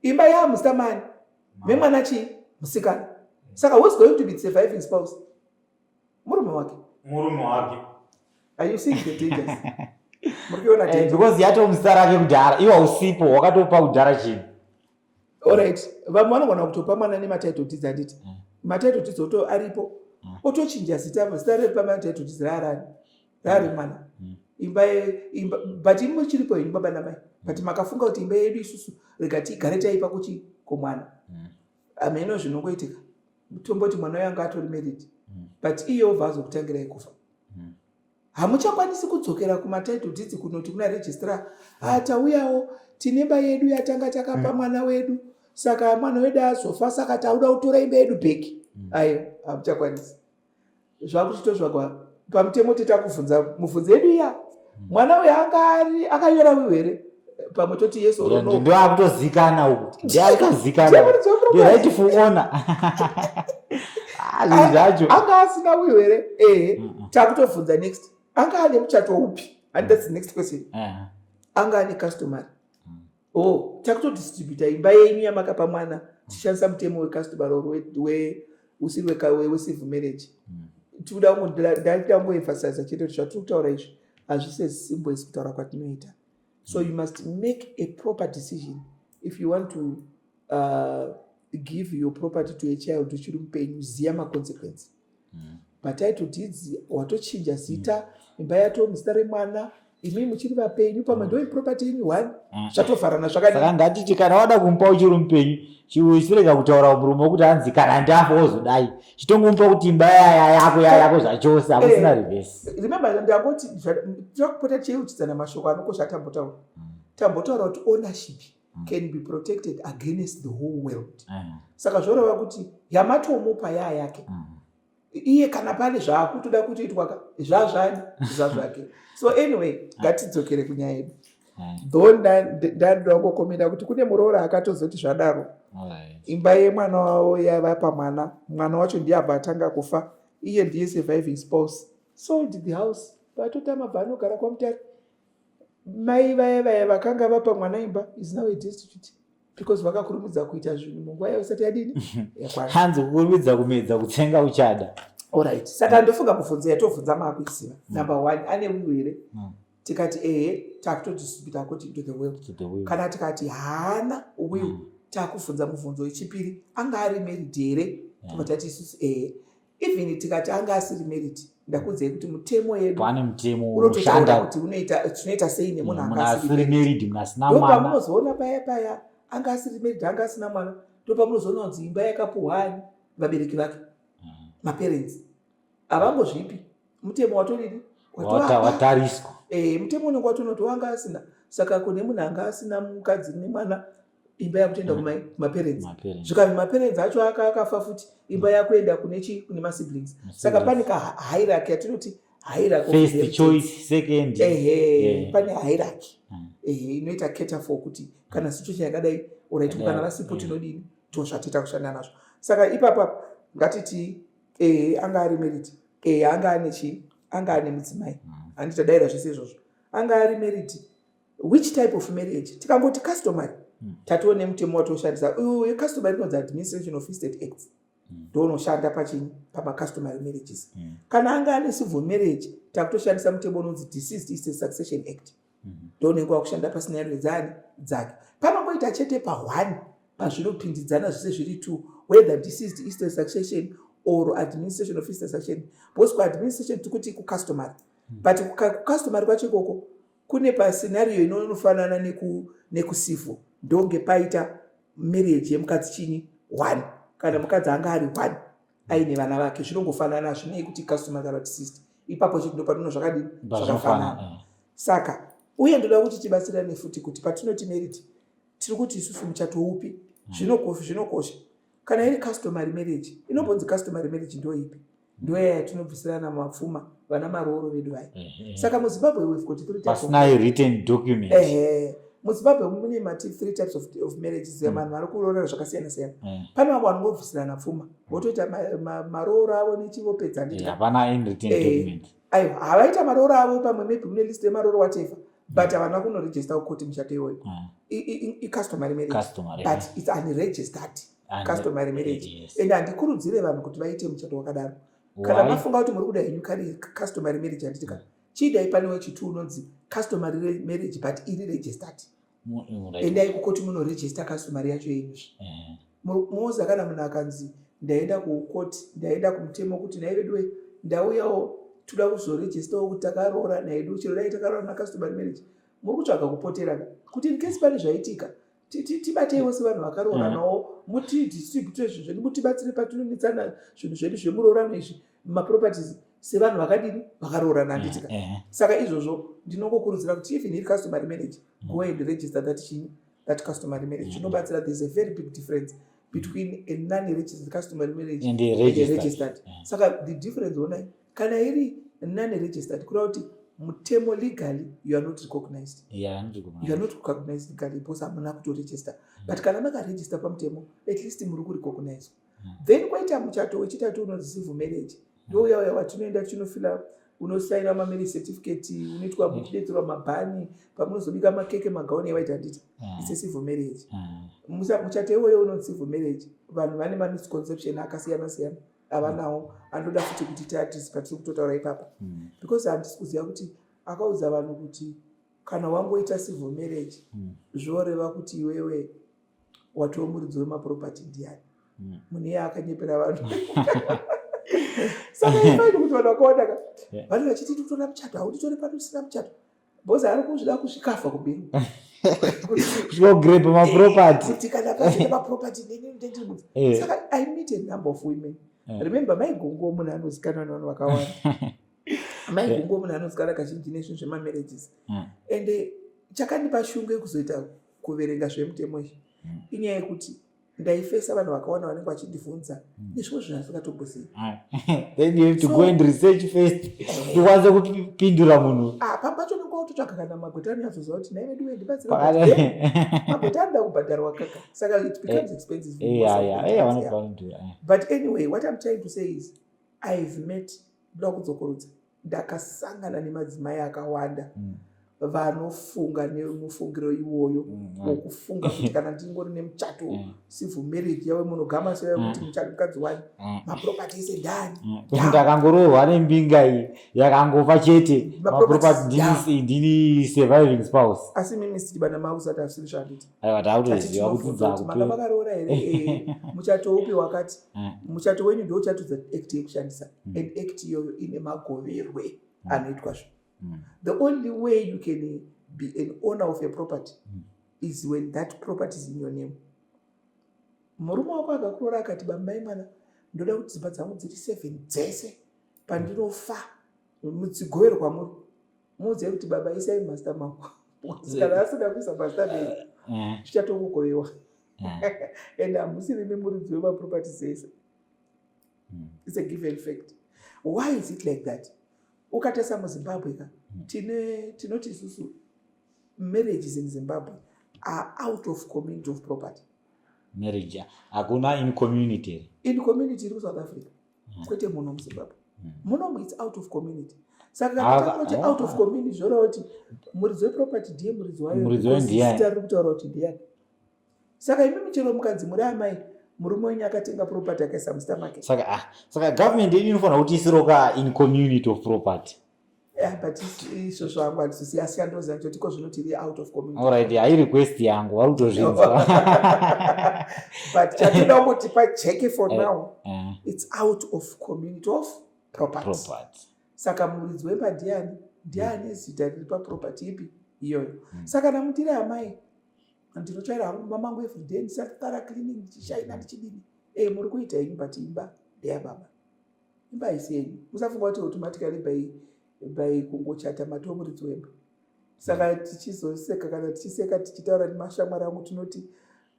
Imba yaamuzita mani? Memwana chii? Musikana. Saka who is going to be the surviving spouse? Murume wake.
Murume wake.
Are you seeing the dangers? Muri kuiona danger?
Because yatomuzita rake kudhara, iwe usipo, wakatopa kudhara chinhu.
Alright, vamwe vanogona kutopa mwana nematitle deeds, handiti? Matitle deeds oto aripo, otochinja zita. Zita repamatitle deeds raarani? Raari mwana. Imba imba, but imi muchiripo henyu baba namai, but makafunga kuti imba yedu isusu rega tigare taipa kuchi kumwana. Hameno zvinongoitika. Tomboti mwana uyo anga atori married, but iye obva azokutangirai kufa. Hamuchakwanisi kudzokera kumatitle deeds kunoti kuna registrar, "Ah, tauyawo tine imba yedu yatanga takapa mwana wedu, saka mwana wedu azofa, saka tauda kutora imba yedu back." Aiwa, hamuchakwanisi. Zvakuchitozvagwa pamutemo. Titakubvunza mubvunzo yedu iya, mwana uyu anga ari akanyora will here? Pamwe toti yes or no.
Ndo akutozikana uku, ndiakutozikana.
Ndiye muridzi weproperty.
The rightful owner. Ah, zvinhu zvacho.
Anga asina will here? Ehe. Takutobvunza next, anga ane muchato upi? And that's the next question. Anga ane customary? Oh, takutodistributa imba yenyu yamakapa mwana tichishandisa mutemo wecustomary or usiri wecivil marriage. Tikuda ndaida kungoemphasize chete kuti zvatiri kutaura izvi hazvisi simple as kutaura kwatinoita. So you must make a proper decision if you want to give your property to a child uchiri mupenyu. Ziya maconsequence. Matitle deeds watochinja zita, imba yato muzita remwana, imi muchiri vapenyu. Pamwe ndo property yenyu one. Zvatovharana zvakadii?
Saka ngatiti kana wada kumupa uchiri mupenyu, chirega kutaura murume wekuti hanzi kana ndafa wozodai. Chitongomupa kuti imba yaya yako, yayako zvachose, hakusina reverse.
Remember, ndangoti tinokupota tichiyeuchidzana mashoko anokosha atambotaura. Tambotaura kuti ownership can be protected against the whole world. Saka zvoreva kuti yamatomupa yaa yake. Iye kana pane zvaakutoda kutoitwa ka, zvazvani? Zvazvake. So anyway, ngatidzokere kunyaya yedu. Though ndandoda kungokomenda kuti kune muroora akatozoti zvadaro, imba yemwana wavo yavapa mwana, mwana wacho ndiye abva atanga kufa, iye ndiye surviving spouse, sold the house, vatotama, bva anogara kwaMutare. Mai vaya vaya vakanga vapa mwana imba is now a destitute because vakakurumidza kuita zvinhu munguva yavo isati yadini, yakwana.
Hanzi kukurumidza kumedza kutsenga uchada.
Alright, saka ndofunga mubvunzo yatovhunza maakuiziva. Number one, ane will here? Tikati ehe, takutodistribute according to the will.
To the will.
Kana tikati haana will, takubvunza mubvunzo wechipiri, anga ari married here? Tobva tati isusu ehe. Even tikati anga asiri married, ndakuudzai kuti mutemo yedu
Pane mutemo
unototaura
unoshanda
kuti unoita, tinoita sei nemunhu
munhu
anga asiri
asiri
married.
married, munhu asina mwana.
Ndopamunozoona paya paya anga asiri married, anga asina mwana, ndopamunozoona kunzi imba yakapuhwa ani? Vabereki vake, maparents. Havangozvipi, mutemo watodini? Watovapa.
Watariswa.
Mutemo unenge watonoti wanga asina, saka kune munhu anga asina mukadzi nemwana, imba yakutoenda kumaparents.
Maparents.
Zvikanzi maparents acho akafa futi, imba yakuenda kune chi? Kune masiblings. Saka pane kahierarchy yatinoti hierarchy of
First
inheritance.
choice, second.
Ehe. Pane hierarchy ehe inoita cater for kuti kana situation yakadai, alright, kana vasipo, tinodini? Tozvatoita kushanda nazvo. Saka ipapa ngatiti ehe, anga ari married, ehe, anga ane chii, anga ane mudzimai. Handitadaira zvese izvozvo. Anga ari married, which type of marriage? Tikangoti customary, tatione mutemo watoshandisa. Uyu customary inonzi Administration of Estate Acts, ndounoshanda pachinyi? Pamacustomary marriages. Kana anga ane civil marriage, takutoshandisa mutemo unonzi Deceased Estate Succession Act, ndounenge wakushanda pascenario dzani? Dzake. Panongoita chete pa1 pazvinopindidzana zvese zviri two, whether Deceased Estate Succession or Administration of Estate Succession, because kuadministration tikuti kucustomary, but kucustomary kwacho ikoko kune pascenario inonofanana nekucivil, ndonge paita marriage yemukadzi chinyi? One. Kana mukadzi anga ari one aine vana vake, zvinongofanana, zvinei kuti customary kana deceased. Ipapo chete ndo patino zvakadini? Zvakafanana. Saka uye ndoda kuti tibatsirane futi kuti patinoti married, tiri kuti isusu muchato upi? Zvinokosha. Kana iri customary marriage, inombonzi customary marriage ndo ipi? Ndoyaya yatinobvisirana mapfuma, vana marooro vedu vaya. Saka muZimbabwe we've got three types of
Pasina written document.
Ehe, muZimbabwe mune mati three types of marriages. Vanhu vari kuroorana zvakasiyana siyana. Pane vamwe vanongobvisirana pfuma, votoita marooro avo nechivopedza, handiti?
Hapana any written document.
Aiwa, havaita marooro avo, pamwe maybe mune list yemarooro, whatever, but havana kunoregister kukoti muchato iwoyo. Icustomary marriage,
Customary.
but it's unregistered customary marriage. And handikurudzire vanhu kuti vaite muchato wakadaro. Kana
Why?
mafunga kuti muri kuda henyu kari customary marriage, handiti ka, chiidai pane wechitu unonzi customary marriage but iri registered. Endai kukoti munoregister customary yacho yenyuzve. Moza kana munhu akanzi ndaenda kukoti, ndaenda kumutemo kuti nhai veduwe, ndauyawo, toda kuzoregistawo kuti takaroora naedu, chero dai takaroora nacustomary marriage, muri kutsvaga kupotera ka, kuti in case pane zvaitika, tibateiwo sevanhu vakarooranawo, mutidistribute zvinhu zvedu, mutibatsire patinonetsana zvinhu zvedu zvemuroorano izvi, maproperties, sevanhu vakadini? Vakaroorana, handiti ka? Saka izvozvo ndinongokurudzira kuti even iri customary marriage, go and register that chinyi, that customary marriage. Zvinobatsira. There's a very big difference between a non-registered customary marriage
And a
and a
registered.
registered. Saka the difference, onai, kana iri non-registered, kureva kuti mutemo, legally you are not recognized.
Yeah, not
You are not recognized legally because hamuna kutoregister, but kana makaregister pamutemo, at least muri kurecognizwa. Then kwaita muchato wechitatu unonzi civil marriage, ndouya uya watinoenda tichinofila, unosaina mamarriage certificate, unoitwa muchidetserwa mabhani pamunozobika makeke, magauni ewaita, handiti? It's a civil marriage. Muchato iwoyo unonzi civil marriage, vanhu vane mamisconception akasiyana siyana avanawo, anoda futi kuti tiaddress patiri kutotaura ipapa, because handisi kuziva kuti akaudza vanhu kuti kana wangoita civil marriage zvoreva kuti iwewe watova muridzi wemaproperty ndiani. Munhu iye akanyepera vanhu. Saka ifaini kuti vanhu vakawanda ka vanhu vachiti tikutora muchato, hautitori panosina muchato, because ari kuzvida kusvikafa kumberi.
Kusvika kugrab maproperty.
Kuti kana paine maproperty, neni ndendiri mudzi. Saka I meet a number of women. Remember, Maigongo munhu anozikanwa nevanhu vakawanda. Maigongo munhu anozikanwa kazhinji nezvinhu zvemamarriages. Ende chakandipa shungu yekuzoita kuverenga zvemutemo izvi inyaya yekuti ndaifesa vanhu vakawanda vanenge vachindibvunza nezvimwe zvinhu asingatombozivi.
Then you have to go and research first tikwanise kupindura munhu.
Ah, pamwe pacho unenge Kutotsvaga kana magweta anonyatsoziva kuti nhai vedu ndibatsira, magweta anoda kubhadharwa kaka, saka it becomes expensive. But anyway, what I'm trying to say is I've met, ndoda kudzokorodza, ndakasangana nemadzimai akawanda vanofunga nemufungiro iwoyo wokufunga kuti kana ndingori nemuchato, civil marriage yave monogama seyo, kuti muchato mukadzi wani, maproperty ese ndani.
Ndakangorohwa nembinga iyi yakangofa chete, maproperty ndini surviving spouse.
Asi mimi sitibana mausati asiri zvanditi.
Aiwa, takutoziva kudzidza.
Manga makaroora here? Muchato upi wakati? Muchato wenyu ndo uchatudza act yekushandisa, and act iyoyo ine magoverwe anoitwa zvo. The only way you can be an owner of a property is when that property is in your name. Murume wako akakuroora akati, "Bambai mwana, ndoda kuti dzimba dzangu dziri seven dzese pandinofa mudzigoverwa muri," muudzei kuti, "Baba, isai mazita mangu." Kana asina kuisa mazita menyu, zvichatokugovewa and hamusiri muridzi wemaproperties ese. It's a given fact. Why is it like that? Ukatarisa muZimbabwe ka, tine tinoti isusu marriages in Zimbabwe are out of community of property.
Marriage hakuna in community.
In community iri kuSouth Africa, kwete muno muZimbabwe. Munomu it's out of community. Saka kana takuti out of community, zvoreva kuti muridzi weproperty ndiye muridzi wayo.
Muridzi wayo
ndiye. Zita riri kutaura kuti ndiyani. Saka imi chero mukanzi muri amai, murume wenyu akatenga property akaisa muzita make.
Saka government yedu inofanira kuti isiroka in community of property.
Yeah, but izvozvo hangu handizosiya, asi andoziva kuti iko zvino tiri out of community.
Alright, hai, request yangu vari kutozvinzwa.
But chatoda kungoti pajeke for now, it's out of community of property.
Property.
Saka muridzi wemba ndiani? Ndiani zita riri paproperty ipi iyoyo. Saka namutiri amai, ndinotsvaira hangu mumba mangu everyday, ndisatara cleaning, ndichishaina, ndichidini, muri kuita henyu, but imba ndeyababa, imba haisi yenyu. Musafunga kuti automatically by kungochata matoo muridzi wemba. Saka tichizoseka, kana tichiseka tichitaura nemashamwari angu, tinoti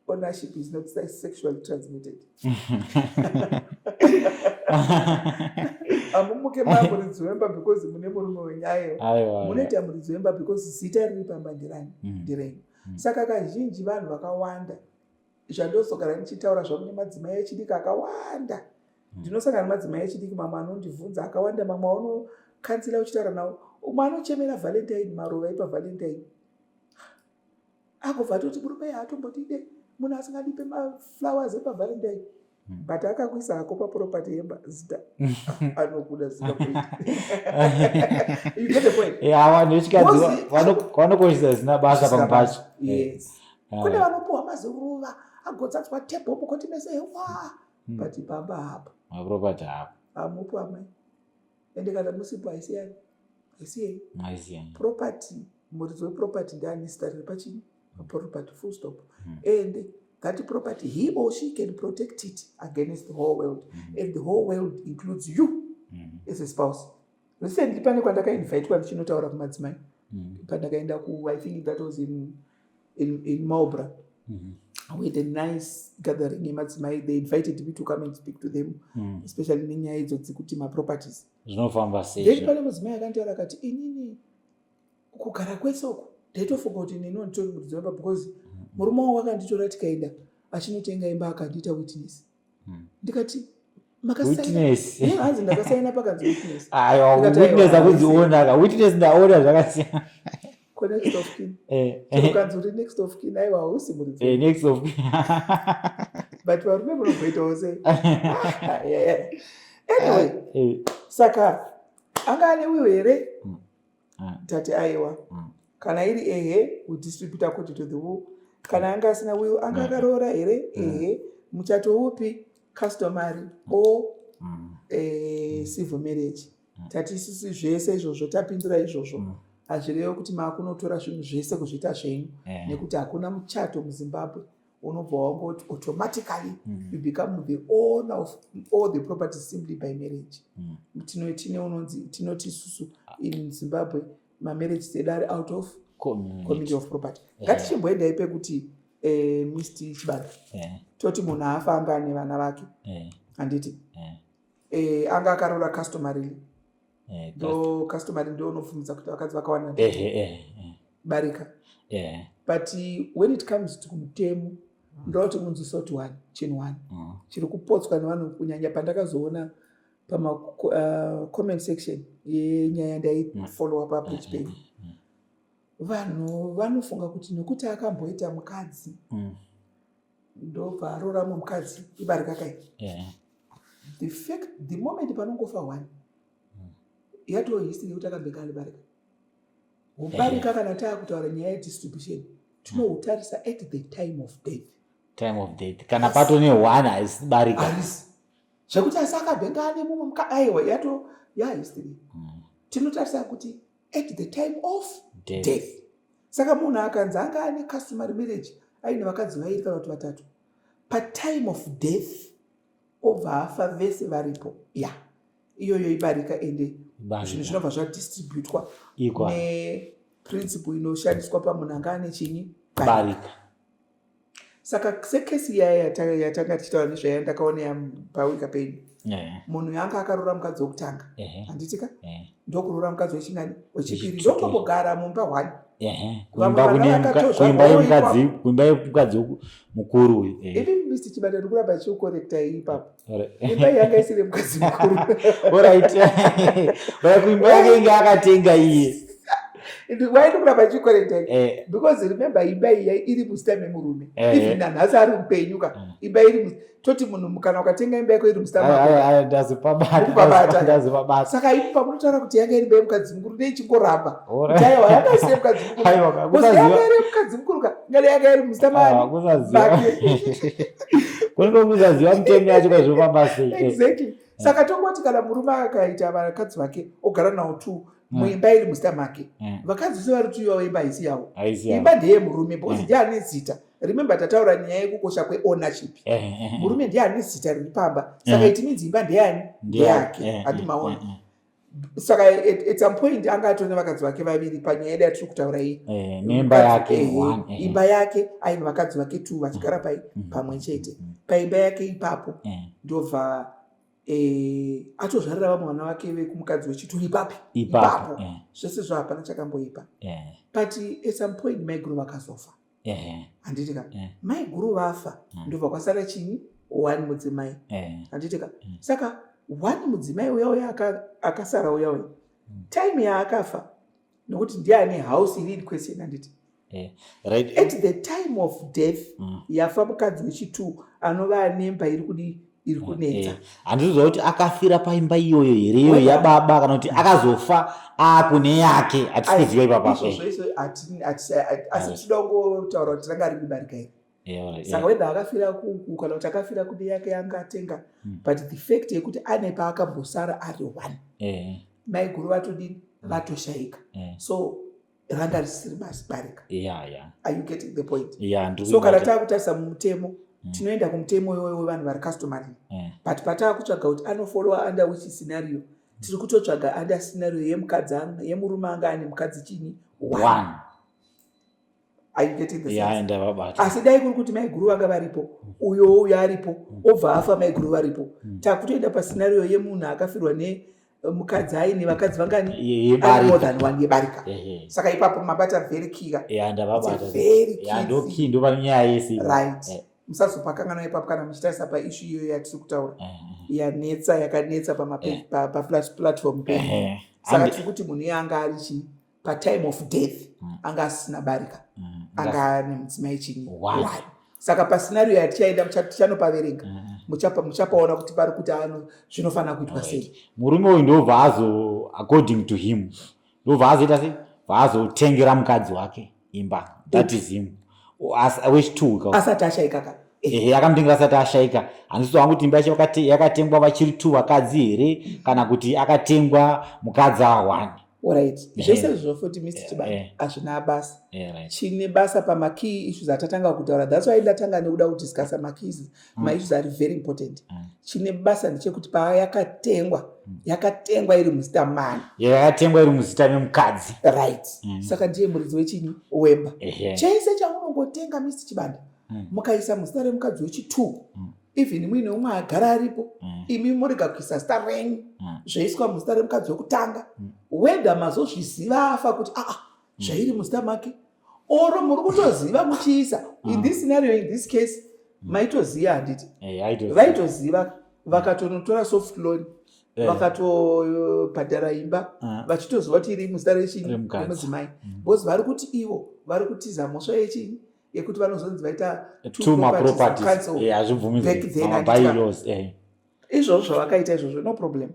ownership is not sexually transmitted. Hamumuke mamuridzi wemba because mune murume wenyu, aiwa. Munoita muridzi wemba because zita riri pamba nderani? Nderenyu. Saka kazhinji vanhu vakawanda, zvandozogara ndichitaura zvangu nemadzimai echidiki akawanda, ndinosangana nemadzimai echidiki, mamwe anondibvunza akawanda, mamwe aunokansela uchitaura nawo, umwe anochemera Valentine, maruva epaValentine, agobva atoti murume haatombotide, munhu asingadipe maflowers epaValentine. But akakuisa hako paproperty yemba zita, anokuda zita. You get the point?
Yeah, vanhu vechikadzi vanokoshesa zina basa pamwe pacho.
Yes, kune vanopuhwa maziruva agodzadzwa table mukoti mese wa, but pamba hapo.
Maproperty hapo.
Hamupo amai, ende kana musipo haisiyani, haisiyei.
Haisiyani.
Property, muridzi weproperty ndiani? Zita riri pachini? Property, full stop. And that property, he or she can protect it against the whole world, and the whole world includes you as a spouse. Recently pane kwandakainvitwa ndichinotaura kumadzimai. Pandakaenda ku, I think that was in Marlborough, we had a nice gathering yemadzimai. They invited me to come and speak to them, especially nenyaya idzo dzekuti maproperties
zvinofamba sei.
Then pane mudzimai akanditaura akati, "Inini kugara kwese uku ndaitofunga kuti neniwo nditori muridzi wemba because murume wangu akanditora tikaenda achinotenga imba, akandiita witness." Ndikati,
"Witness?"
"Hanzi ndakasaina pakanzi witness."
Aiwa, witness akunzi owner ka, witness ndaona zvakasiyana.
Ko next of kin? Ukanzi uri next of kin, aiwa, hausi muridzi.
Next of kin.
But varume munomboitawo sei? Anyway, saka anga ane will here? Tati aiwa. Kana iri ehe, we distribute according to the will. Kana anga asina will, anga akaroora here? Ehe. Muchato upi? Customary or civil marriage? Tati isusu zvese izvozvo tapindura izvozvo, hazvirevo kuti maakunotora zvinhu zvese kuzviita zvenyu, nekuti hakuna muchato muZimbabwe unobva wangoti automatically you become the owner of all the properties simply by marriage. Tine unonzi, tinoti isusu in Zimbabwe mamarriage edu ari out of community of property. Ngatichimboendai pekuti Mr Chibanda, toti munhu afa, anga ane vana vake, handiti? Anga akaroora customarily. Ndo customary, ndo unobvumidza kuti vakadzi vakawanda. Barika. But when it comes to mutemo, ndoda kuti munzwisa kuti one chinhu one chiri kupotswa nevanhu, kunyanya pandakazoona pamacomment section yenyaya ndaifollowa papage penyu, vanhu vanofunga kuti nekuti akamboita mukadzi, ndobva aroora mumwe mukadzi, ibarika kai. The fact, the moment panongofa one, yatoo history yekuti akambenge ane barika. Ubarika, kana taakutaura nyaya yedistribution, tinohutarisa at the time of death.
Time of death, kana pato ne1, haisi barika.
Harisi zvekuti asi akabhenga ane mumwe aiwa, yato yahistory. Tinotarisa kuti at the time of
death,
death. Saka munhu akanzi anga ane customary marriage, aine vakadzi vairi kana kuti vatatu, patime of death obva afa vese varipo, ya, iyoyo ibarika, ende zvinhu zvinobva zvadistributwa
Equal.
Neprinciple inoshandiswa pamunhu anga ane chinyi?
Barika.
Saka sekesi iya yatanga tichitaura nezvaya, ndakaona pawika penyu, munhu yanga akaroora mukadzi wokutanga, handitika? Ndokuroora mukadzi wechingani? Wechipiri.
Wechipiri.
Ndokumbogara mumba one. Vamwe
Kuimba
vana
kune
vakatozvarwa
kuimba yemukadzi,
ipapo.
kuimba yemukadzi mukuru uyu.
Ini, Mr Chibanda, ndikuramba chiukorekta ipapo.
Alright.
Imba iyi yanga isiri mukadzi mukuru.
Alright. Right, kuimba yake inge akatenga iye.
Why ndikuramba chiukorekta? Because remember, imba iyi iri muzita memurume. Even nanhasi ari mupenyu ka, imba iri toti munhu kana ukatenga imba yako iri muzita mako.
Aya, ndazopabata.
Ukupabata.
Ndazopabata.
Saka ipo pamunotaura kuti yanga iri imba yemukadzi mukuru, neichingoramba
Alright.
kuti aiwa, yanga isiri yemukadzi mukuru.
Aiwa,
Because
kusaziva.
yanga iri yemukadzi mukuru ka, ngati yanga iri muzita mani?
Kusaziva.
Make.
Kunenge kusaziva mutemo yacho kwazvofamba sei.
Exactly. Saka tongoti kana murume akaita vakadzi vake, ogara nawo two muimba iri muzita make, vakadzi se vari two ivavo, imba haisi yavo.
Haisi yavo.
Imba ndeyemurume because ndiye ane zita. Remember, tataura nyaya yekukosha kweownership. Murume ndiye ane zita riri pamba, saka it means imba ndeyani? Ndeyake. Handi maona? Saka at some point anga atori nevakadzi vake vaviri panyaya yedu yatiri kutaura iyi.
Nemba yake one.
Imba yake, aine vakadzi vake two vachigara pai pamwe chete paimba yake ipapo. Ndobva atozvarira vamwe vana vake vekumukadzi wechitwo ipapi.
Ipapo.
Zvese zvo hapana chakamboipa. But at some point maiguru vakazofa, handiti ka? Maiguru vafa, ndobva kwasara chinyi? One mudzimai, handiti ka? Saka one mudzimai uya uya akasara uya uya, time yaakafa, nokuti ndiye ane house iri in question, handiti? At the time of death, yafa mukadzi wechi2 anova anemba iri kudi, iri kunetsa.
Handisiziva kuti akafira paimba iyoyo here, iyoyo
Whether-
yababa, kana kuti akazofa akune yake, hatisi kuziva ipapo.
Izvozvo izvo asi tinoda kungotaura kuti ranga riri barika iri. Saka whether akafira kuku kana kuti akafira kune yake yanga atenga, but the fact yekuti ane paakambosara ari one, maiguru vatodini? Vatoshayika. So ranga risiri basi barika. Are you getting the point?
Yeah, ndiri
So kana
kuibata.
taakutarisa mumutemo, tinoenda kumutemo iwoyo wevanhu vari customary. But pataakutsvaga kuti anofollowa under which scenario, tiri kutotsvaga under scenario yemukadzi yemurume anga ane mukadzi chini? One.
One.
Are you getting the sense?
Ndavabata.
Asi dai kuri kuti maiguru vanga varipo, uyo uyo aripo, obva afa maiguru varipo, takutoenda pascenario yemunhu akafirwa nemukadzi aine vakadzi vangani?
Yebarika.
More than one, yebarika. Saka ipapo mabata very key ka.
Yeah, ndavabata.
It's a very key
Ndo
thing.
key, ndo pane nyaya yese.
Right. Musazopakanganwa ipapo kana muchitarisa paissue iyoyo yatiri kutaura, yanetsa, yakanetsa paplatform penyu. Saka tiri kuti munhu iye anga ari chii patime of death? Anga asisina barika. Anga ane mudzimai chinyi?
One.
One. Saka pascenario yatichaenda, tichanopaverenga, muchapaona kuti pari kuti ano zvinofanira kuitwa sei.
Murume uyu ndobva azo, according to him, ndobva azoita sei? Bva azotengera mukadzi wake imba, that is him wechi2 ka.
Asati ashaika ka.
Ehe, akamutengera asati ashaika. Handisi hangu kuti imba yacho yakatengwa vachiri two vakadzi here, kana kuti akatengwa mukadzi a1.
Alright, zvese izvozvo futi, Mr Chibanda, hazvina basa. Chine basa pamakey issues atatanga kutaura. That's why ndatanga nekuda kudiscussa makeys, maissues ari very important. Chine basa ndechekuti payakatengwa, yakatengwa iri muzita mani?
Yakatengwa iri muzita memukadzi.
Right. Saka ndiye muridzi wechinyi? Wemba. Chese chaunongotenga, Mr Chibanda, mukaisa muzita remukadzi wechi2, even muine umwe agara aripo, imi murega kuisa zita renyu. Zvaiswa muzita remukadzi wekutanga, whether mazozviziva afa kuti aa zvairi muzita make, or muri kutoziva muchiisa. In this scenario, in this case, maitoziva, handiti?
Eh,
Vaitoziva, vakatonotora soft loan, vakatobhadhara imba vachitoziva kuti iri muzita rechinyi?
Remukadzi.
Remudzimai, because vari kuti ivo vari kutiza mhosva yechinyi? Yekuti vanozonzi vaita
two maproperties.
Council.
Hazvibvumidzwi.
Back then,
Mabylaws.
Izvozvo zvavakaita izvozvo, no problem.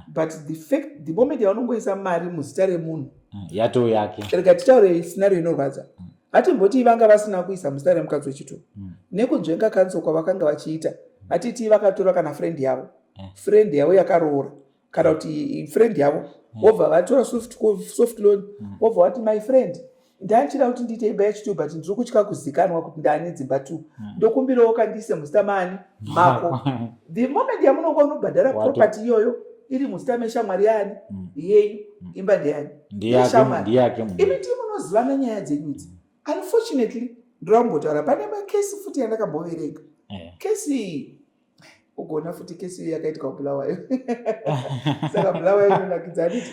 But the fact, the moment yaunongoisa mari muzita remunhu,
Yatoo yake.
Rega titaure scenario inorwadza. Hatimboti vanga vasina kuisa muzita remukadzi wechitwo. Nekunzvenga council kwavakanga vachiita, hatiti vakatora kana friend yavo, friend yavo yakaroora, kana kuti friend yavo, vobva vatora soft loan, vobva vati, "My friend, ndanchida kuti ndiite imba yechitwo, but ndiri kutya kuzikanwa kuti ndane dzimba two. Ndokumbirawo kandiise muzita maani? Mako." The moment yamunonga unobhadhara property iyoyo iri muzita meshamwari yaani? Yenyu. Imba ndeyani?
Ndiyake.
Yeshamwari.
Ndiyake munhu.
Imi tii munozivana nyaya dzenyu idzi. Unfortunately, ndoda kumbotaura, pane makesi futi yandakamboverenga. Kesi iyi, ugona futi, kesi iyi yakaitika kuBulawayo, saka Bulawayo inonakidza, handiti?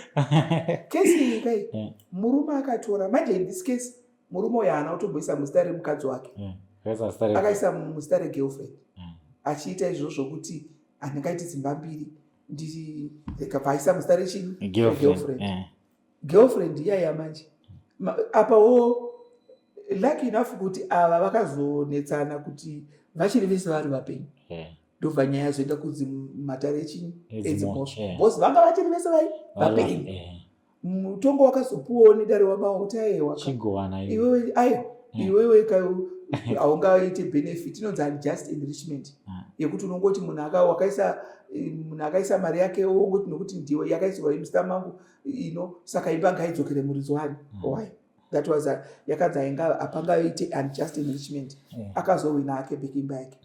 Kesi iyi kai, murume akatora manje. In this case, murume uyu haana kutomboisa muzita remukadzi wake.
Akaisa zita
Akaisa muzita regirlfriend, achiita izvozvo kuti handingaiti dzimba mbiri, ndiri rekabva aisa muzita rechinyi?
Girlfriend.
Girlfriend. Girlfriend iyaya manje, apawo lucky enough kuti ava vakazonetsana kuti vachiri vese vari vapenyu. Ndobva nyaya yazoenda kudzimatare echinyi?
Edzimhosva.
Edzimhosva. Because vanga vachiri vese vai vapenyu. Mutongo wakazopuwawo nedare wabao kuti aiwa,
Chigowana iwe.
Iwewe, aiwa, iwewe haungaite benefit inonzi unjust enrichment, yekuti unongoti munhu wakaisa, munhu akaisa mari yake, wongoti nokuti ndiwe yakaisirwa muzita mangu ino, saka imba ngaidzokere muridzi wani wayo. That was yakanzi ainga hapangaite unjust enrichment. Akazowina ake back imba yake.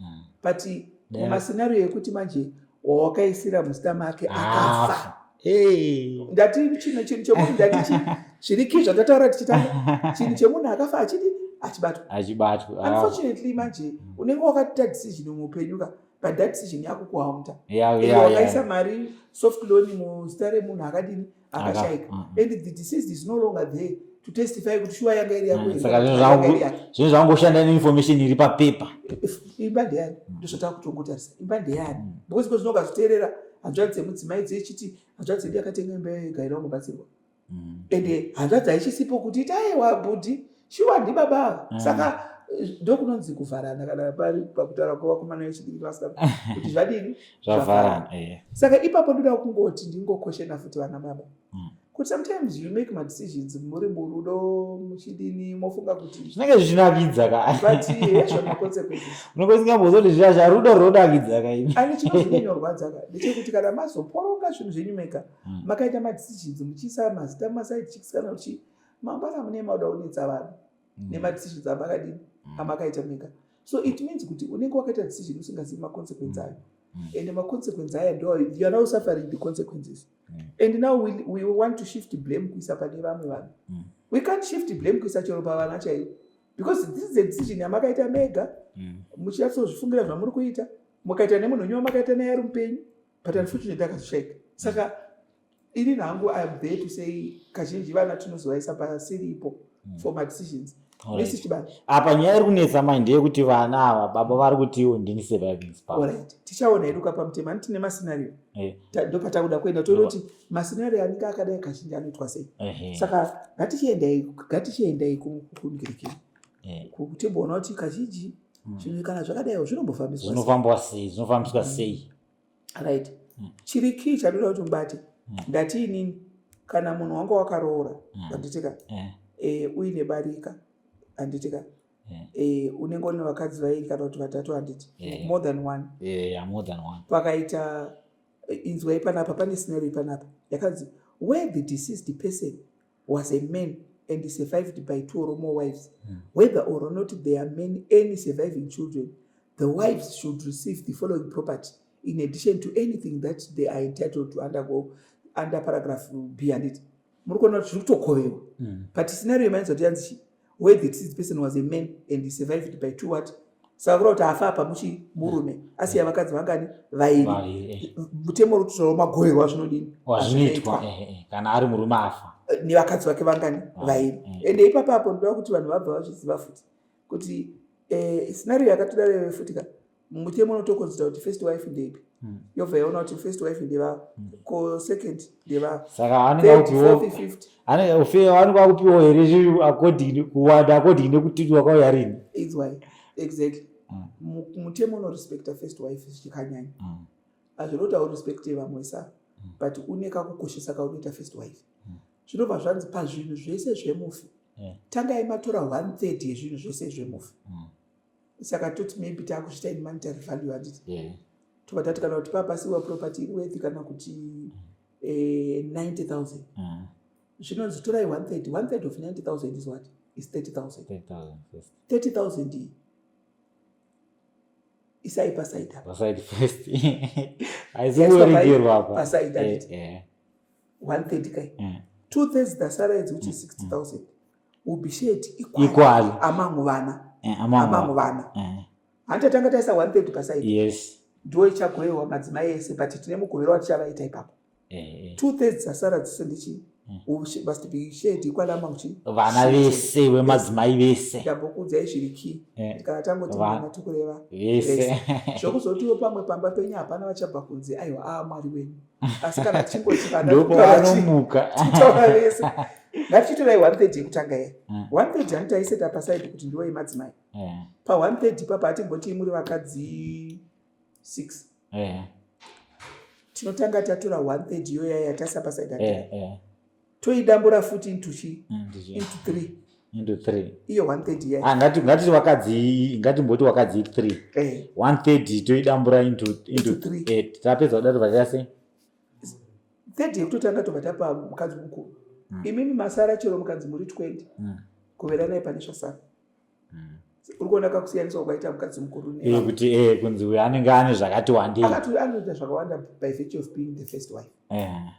But mumascenario ekuti manje wawakaisira muzita make akafa,
Afa. Hey.
Ndati chinhu chemunhu, ndati zviri kii zvatataura tichitanga, chinhu chemunhu akafa achidi achibatwa.
Achibatwa. Ah.
Unfortunately manje unenge wakaita decision muupenyu ka, but that decision yakukuhaunta. Ende wakaisa mari soft loan muzita remunhu akadini? Akashaika. And the deceased is no longer there to testify kuti shuwa yanga iri yako here
Saka
kana
zvinhu
kuti yanga iri yake.
Zvinhu zvangoshanda neinformation iri papepa.
Imba ndeyani? Ndozvatakutongotarisa, imba ndeyani? Because ko zvinongazoteerera hanzvadzi dzemudzimai dzechiti hanzvadzi yedu yakatenga imba yega ida kungobatsirwa, ende hanzvadzi haichisipo kuti iti aiwa bhudhi, shuwa ndibaba ava. Saka ndokunonzi kuvharana, kana pari pakutaura kwavakomana vechidiki vasikana, kuti zvadini?
Zvavharana.
Saka ipapo ndoda kungoti ndingokoshena futi vana baba kuti sometimes you make madecisions muri murudo, muchidini, mofunga kuti
Zvinenge zvichinakidza ka.
But hezvo maconsequences.
Unenge usingambozoti zviya zvarudo runonakidza ka imi.
Ani chinozonyanyorwadza ka ndechekuti kana mazoporonga zvinhu zvenyu mega, makaita madecisions muchiisa mazita mumaside chicks kana kuti mangwana mune mauda kunetsa vanhu nemadecisions amakadini? Amakaita mega. So it means kuti unenge wakaita decision usingazivi maconsequence ayo, and maconsequence aya ndo you are now suffering the consequences. And now we want to shift blame kuisa pane vamwe vanhu. We can't shift blame kuisa chero pavana chaivo, because this is a decision yamakaita mega, muchinyatsozvifungira zvamuri kuita, mukaita nemunhu wenyu wamakaita naye ari mupenyu, but unfortunately akazoshaika. Saka ini hangu I am there to say kazhinji vana tinozovaisa pasiripo for madecisions. Misi Chibanda.
Apa nyaya iri kunetsa mai ndeyekuti vana ava, baba vari kutiwo ndini surviving spouse.
Alright, tichaona hedu kapamutemo ani, tine mascenario. Ndopatakuda kuenda, toona kuti mascenario anenge akadai kazhinji anoitwa sei. Saka ngatichiendai kungirikini, timboona kuti kazhinji zvinhu kana zvakadaiwo zvinombofambiswa sei.
Zvinofambwa sei? Zvinofambiswa sei?
Right, chiri kii chandoda kuti mubate, ndati inini kana munhu wanga wakaroora, handitika, uine barika, handitika, unenge une vakadzi vairi kana kuti vatatu, handiti? More than one.
Yeah, more than one.
Pakaita, inzwai panapa, pane scenario panapa yakanzi where the deceased person was a man and survived by two or more wives, whether or not there are many any surviving children, the wives should receive the following property in addition to anything that they are entitled to undergo under paragraph B. Handiti muri kuona kuti zviri kutokovewa? But scenario imainzwa kuti yanzi chi? Where the deceased person was a man and he survived by two what? Saka kureva kuti afa apa muchi murume asiya vakadzi vangani? Vairi. Mutemo uri kutaura magoverwo azvinodini,
azvinoitwa kana ari murume afa
nevakadzi vake vangani? Vairi. Ende ipapo apo ndoda kuti vanhu vabva vazviziva futi kuti scenario yakatodaro iyoyo futi ka, mutemo unotoconsider kuti first wife ndeipi. Yobva yaona kuti first wife ndevavo, ko second ndevavo.
Saka anenge vanenge vakupiwa here zvinhu according kuwanda, according nekuti wakauya rini?
It's exactly. Mutemo unorespecta first wife zvikanyanya. Hazvinoti haurespecte vamwe sa, but une kakukoshesa kaunoita first wife. Zvinobva zvanzi pazvinhu zvese zvemufi, tangai matora one third yezvinhu zvese zvemufi. Saka toti maybe taakuzviita in monetary value, handiti?
Yeah.
Tobva tati kana kuti papasiwa property iri worth kana kuti 90,000, zvinonzi torai one third. One third of 90,000 is what? Is 30,000.
30,000 first.
30,000 iyi isai paside apa.
Paside first, haisi kuverengerwa apa.
Paside, handiti? One third kai. Two thirds dzasara idzi, which is 60,000, will be shared
equally
equally among vana.
Among
among vana. Hanti tanga taisa one third paside?
Yes.
Ndo ichagoverwa madzimai ese, but tine mugovero watichavaita ipapo. Two thirds dzasara dzese ndichi must be shared equally among chi?
Vana vese, vemadzimai vese.
Ndambokuudzai zviri key. Kana tangoti vana, tikureva
vese.
Zvokuzotiwo pamwe pamba penyu hapana vachabva kunze, aiwa, aa Mwari wenyu, asi kana tichingoti vana,
ndopavanomuka.
Titaura vese. Ngatichitorai one third yekutanga iya. One third yani taiseta paside kuti ndiwo yemadzimai. Pa one third ipapa hatimboti muri vakadzi six. Tinotanga tatora one third iyoya yataisa paside, toidambura futi into chi? Into three.
Into three.
Iyo one third iya.
Ah, ngatiti wakadzi, ngatimboti wakadzi three. One third toidambura into
Into three.
Tapedza kudaro vachaita sei?
Third yekutotanga tobva tapa mukadzi mukuru. Imimi masara, chero mukadzi muri 20, goveranai pane zvasara. Uri kuona kakusiyaniswa kwaita mukadzi mukuru nevamwe?
Kuti kunzi uyu anenge ane zvakati wandei.
Akati anoita zvakawanda by virtue of being the first wife.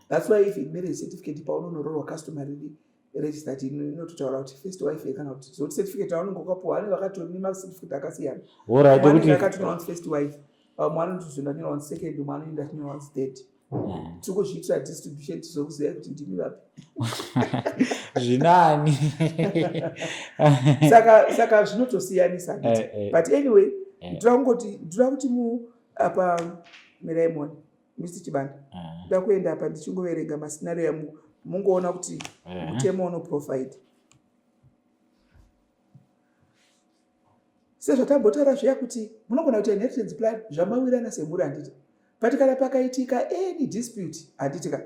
That's why even marriage certificate paunonororwa, customarily registered, inototaura kuti first wife, kana kuti zoti certificate aunenge wakapuwa, anenge akatori nemacertificate akasiyana.
Alright.
Umwe anenge
kuti
akatonyorwa kunzi first wife, vamwe vanotozoenda kunyorwa kunzi second, umwe anoenda achinyorwa kunzi third. Tiri kuzviitira distribution tizokuziva kuti ndimi vapi.
Zvinani.
Saka zvinotosiyanisa, handiti? But anyway, ndoda kungoti, ndoda kuti mu apa miraimoni, Mr Chibanda, ndoda kuenda apa ndichingoverenga mascenario yamu mungoona kuti mutemo unoprovide sezvatambotaura zviya kuti munogona kuita inheritance plan zvamawirana semhuri, handiti? But kana pakaitika any dispute, handiti ka,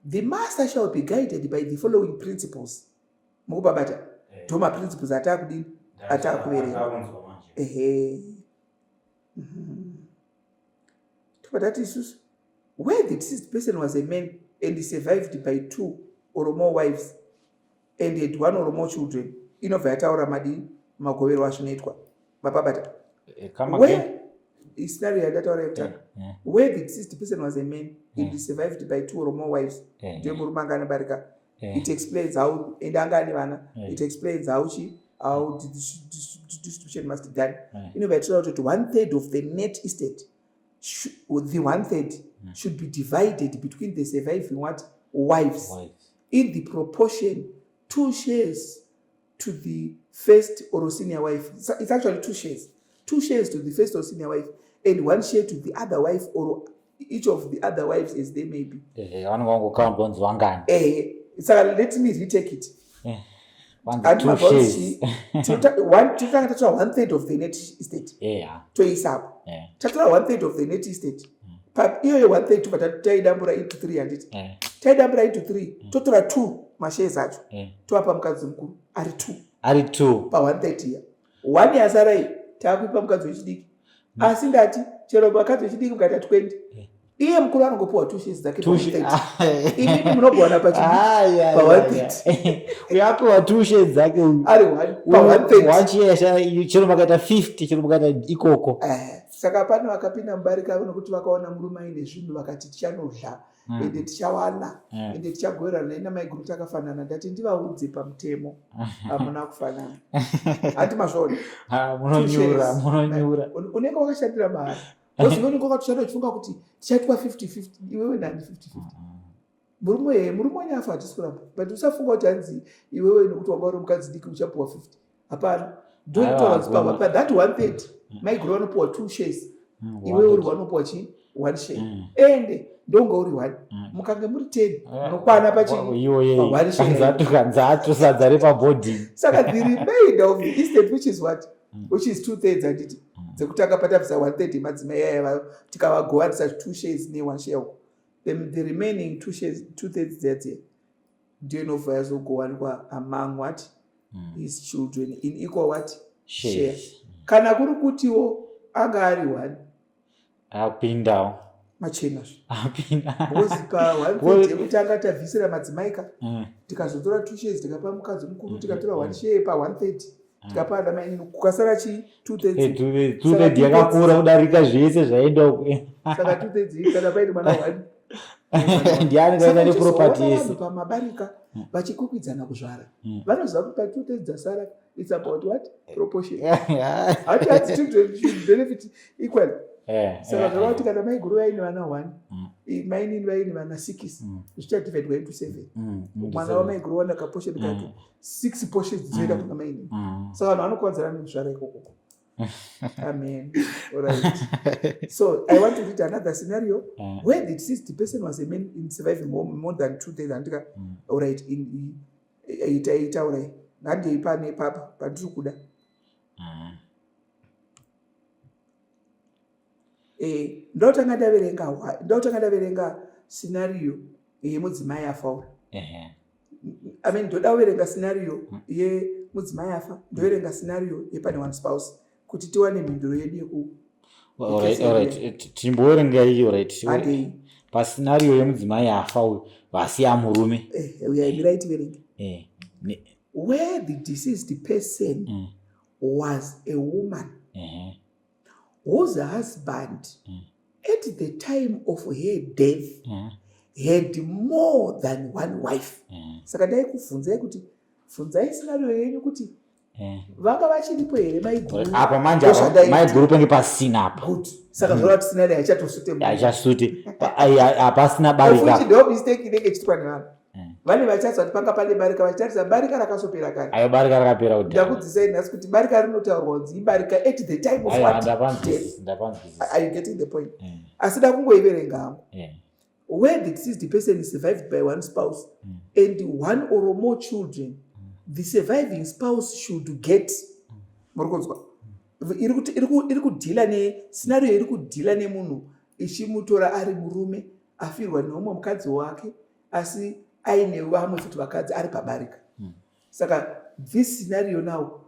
the master shall be guided by the following principles. Mukubabata ndo maprinciples ataakudini, ataakuverenga. Ehe. Tobva tati isusu, where the deceased person was a man and survived by two or more wives and had one or more children, inobva yataura madii, magovero azvinoitwa. Mapabata?
Come again.
Where scenario yandataura yekutanga, where the deceased person was a man and survived by two or more wives, ndiye murume anga ane barika. It explains how, and anga ane vana. It explains how chi how the distribution must be done. Inobva yataura kuti one third of the net estate, the one third should be divided between the surviving what? Wives,
Wives.
In the proportion two shares to the first or senior wife. It's actually two shares, two shares to the first or senior wife and one share to the other wife or each of the other wives as they may be.
Vanenge vangokaundwa kunzi vangani.
Saka let me retake it.
Vanzi
Handi
two
mabva
shares.
Tinotanga tatora one third of the net estate, toisapo. Tatora one third of the net estate, iyoyo one third tobva taidambura into three, handiti? Taidambura into three, totora two mashares acho, toapa mukadzi mukuru ari two.
Ari two.
Pa one third iya, one yasara iyi taakuipa mukadzi wechidiki. Asi ndati chero vakadzi vechidiki mukaita 20, iye mukuru anongopiwa two shares dzake
Two
pa one third. Imimi munogowana pachidiki
Ai,
pa
ai,
one
ai,
third.
ai. Uyu apiwa two shares dzake uyu.
Ari one pa one third.
One share, chero makaita 50, chero makaita ikoko.
Saka pane vakapinda mubarika nokuti vakaona murume aine zvinhu vakati tichanodla ende tichawana ende tichagoverana naye namaiguru takafanana. Ndati ndivaudze pamutemo hamuna kufanana. Handi mazvaona?
Ah, munonyura munonyura.
Unenge wakashandira mahara. Because iwe unenge wakatoshanda uchifunga kuti tichaitwa 50-50 iwewe nani 50-50. Murume murume wenyu afa hatisi kuramba but usafunga kuti hanzi iwewe nekuti wanga uri mukadzi diki uchapuwa 50. Hapana. Ndotaura kuti pa that 130 maiguru vanopuwa 2 shares. Iwewe uri wanopuwa chii? 1 share. Ende ndonga uri 1. Mukange muri 10 munokwana pachii? Pa 1 share.
Kanzatu sadza repabhodhi.
Saka the remainder of the estate which is what? Which is 2/3 handiti? Dzekutanga patabvisa 1/3 yemadzimai aya tikavagovanisa 2 shares ne 1 share uko. The remaining 2 shares 2/3 dziya dziya ndiyo inobva yazogowanikwa among what? His children in equal what? Share. Kana kuri kutiwo anga ari 1
apindawo
machena
apinda
because pa 1/3 yekutanga tabvisira madzimai ka tikazotora 2 shares tikapa mukadzi mukuru tikatora 1 share pa 1/3 tikapa ana mainini kukasara chi 2/3.
2/3 yakakura kudarika zvese zvaenda uko.
Saka 2/3 kana paine mwana 1
ndiani kaenda neproperty yese
pamabarika vachikwikwidzana kuzvara vanoziva kuti pa 2/3 dzasara it's about what proportion. Hati hati children should benefit equally. Saka zvareva kuti kana maiguru vaine vana 1 mainini vaine vana 6 zvichadivhaidwa into 7. Mwana wamaiguru wana kaportion kake 6 portions dzoenda kuna mainini. Saka vanhu vanokuwadzana nekuzvara ikokoko. Amen. All right. So I want to read another scenario where the deceased person was a man in surviving home more than 2 days. Andika. All right. In itaurai. Handei pane papa pandiri kuda. Ndotanga ndaverenga scenario yemudzimai afa uyu. I mean, ndoda kuverenga scenario yemudzimai afa, ndoverenga scenario yepane one spouse kuti tiwane mhinduro yedu yeku.
Alright, timboverenga iyo right. Pascenario yemudzimai afa uyu vasiya murume.
Uyai tiverenge. Where the deceased person was a woman whose husband at the time of her death had more than one wife. Saka ndai kuvhunzai kuti bvunzai scenario yenyu kuti vanga vachiripo here maiguru
apa manje maiguru penge pasina apa.
Good. Saka zvoreva kuti scenario haichatosuite.
Haichasuite. Hapasina barika.
Ndo mistake inenge ichiitwa nevanhu. Vane vachaziva kuti panga pane barika vachitarisa barika rakasopera kare.
Ayo barika rakapera
kudhara. Ndakudzidzisai nhasi kuti barika rinotaurwa kunzi ibarika at the time of what?
Ndapanzwisisa.
Are you getting the point? Asi da kungoiverenga hangu. Where the deceased person is survived by one spouse and one or more children, the surviving spouse should get. Muri kunzwa? Iri kudhila nescenario iri kudhila nemunhu ichimutora ari murume afirwa neumwe mukadzi wake asi aine vamwe futi vakadzi ari pabarika. Saka this scenario now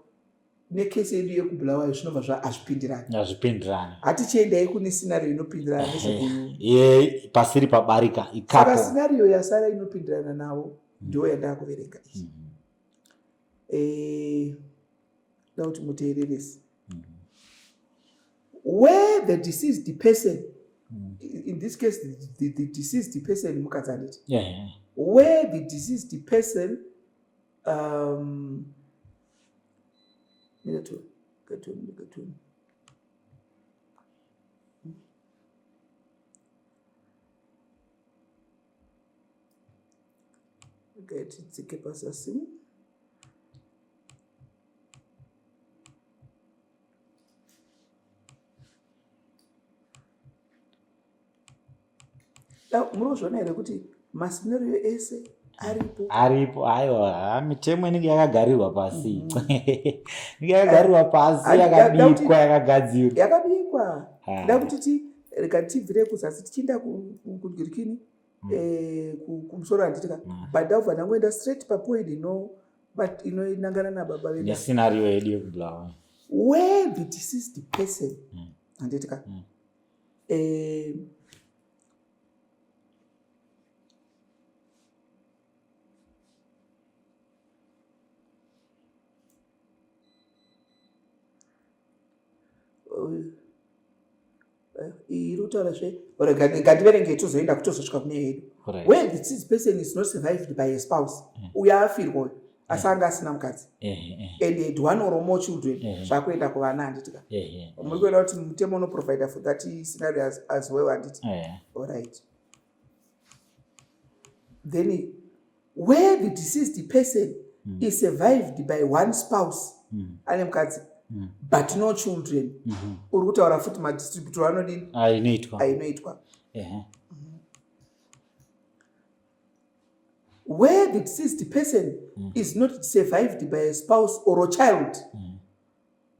nekesi yedu yekuBulawayo zvinobva zva hazvipindirani.
Hazvipindirani.
Hatichiendai kune scenario inopindirana nezvekuyu
Ye pasiri pabarika
saka
ikapo.
Scenario yasara inopindirana navo ndo yandakuverenga iyi. Da kuti muteererese. Where the deceased person, in this case the deceased person mukadzi handiti? Where the deceased person minute, minute. Okay, titsike pasasi. Munozviona here kuti mascenario ese aripo?
Aripo, aiwa, mitemo inenge yakagarirwa pasi, inenge yakagarirwa pasi, yakabikwa, yakagadzirwa.
Yakabikwa. Da kuti ti rega tibvire kuzasi tichienda kugirikini kumusoro handiti ka? But ndabva ndangoenda straight papoint ino but inoinangana nababa vedu
nescenario yedu yekuBulawayo.
Where the deceased person handiti ka? Iri kutaura zve ngativerenge tozoenda kutozosvika kune yedu. Where the deceased person is not survived by a spouse, uyo afirwa uyo asi anga asina mukadzi and had one or more children, zvakuenda kuvana, handiti ka? Muri kuenda kuti mutemo unoprovida for that scenario as well, handiti? Alright, then where the deceased person is survived by one spouse, ane mukadzi but no children, uri kutaura futi madistributor anodini?
Ainoitwa.
Ainoitwa. Where the deceased person is not survived by a spouse or a child,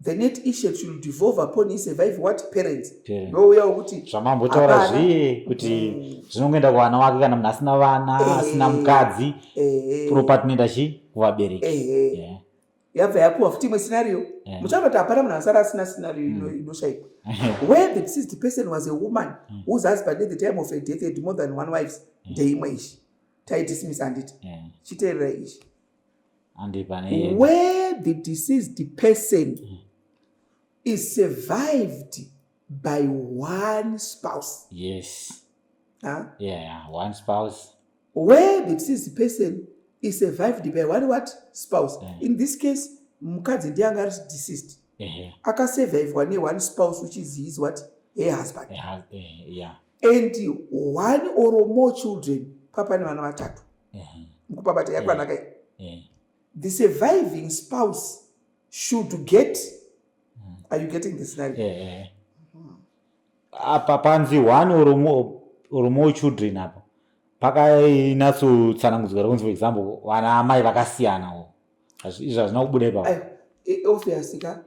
the net issue should devolve upon his survive what? Parents.
Parents.
Ndouya wekuti
Zvamambotaura
hapana.
zviye kuti zvinongoenda kuvana wake kana munhu asina vana, asina mukadzi, property inoenda chi kuvabereki.
Yabva yapuwa futi imwe scenario. Muchaona kuti hapana munhu asara asina scenario inoshayikwa. Where the deceased person was a woman whose husband at the time of her death had more than one wives, ndeimwe ishi taidismisa, handiti? Chiteerera ichi.
Handi pane.
Where the deceased person is survived by one spouse, huh?
Yeah, one spouse.
Where the deceased person is survived by one what? Spouse. In this case mukadzi ndiye anga ari deceased, akasurvivwa ne-one spouse, which is his what? Her husband. And one or more children, papane vana vatatu. Mukupabata yakwanaka iyi? The surviving spouse should get, are you getting the scenario?
Apa panzi one or more children, apa pakainatsotsanangudzwa kunzi, for example, vana amai vakasiyanawo. Izvi hazvina kubuda ipapo.
Aiwa, obvious ka.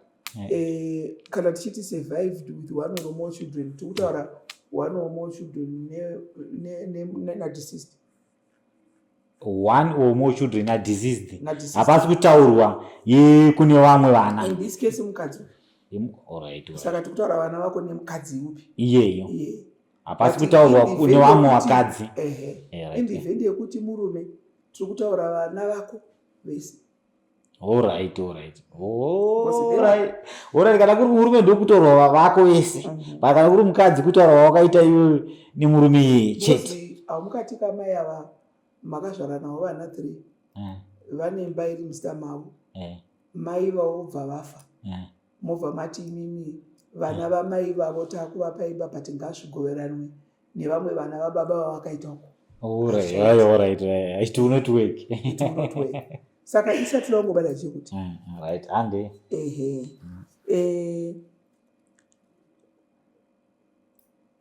Kana tichiti survived with one or more children, tiri kutaura one or more children nadeceased.
One or more children nadeceased.
Nadeceased.
Hapasi kutaurwa yekune vamwe vana.
In this case mukadzi.
Alright.
Saka tiri kutaura vana vako nemukadzi upi?
Iyeyo.
Iye.
Hapasi kutaurwa kune vamwe vakadzi.
Ehe.
Right.
In the event yekuti murume, tiri kutaura vana vako vese.
Alright, kana kuri murume ndokutorwa vako vese, but kana kuri mukadzi kutaura wawakaita iwewe nemurume iyeye chete.
Because hamukati kamai ava makazvara navo vana 3, vane imba iri muzita mavo, mai vavo bva vafa, mobva mati imimi vana vamai vavo taakuvapa imba, but ngazvigoveranwe nevamwe vana vababa vavakaita uko.
Alright, it will not work.
It will not work. Saka isati vangobata chekuti
Right, ande.
Ehe.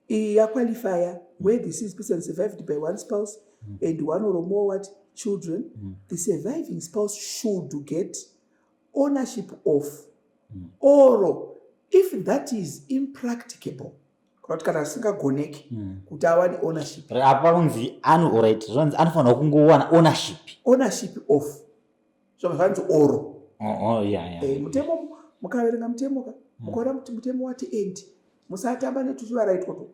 Iyi yaqualifya where the deceased person survived by one spouse and one or more what? Children, the surviving spouse should get ownership of, or if that is impracticable, kana kuti kana asingagoneki kuti awane ownership.
Apa kunzi ano, alright, zvanzi anofanirwa kungowana ownership.
Ownership of, zvabva zvanzi or.
Oh, yeah.
Mutemo, mukaverenga mutemo ka, mukaona kuti mutemo wati and, musatamba netuchivara itwoto.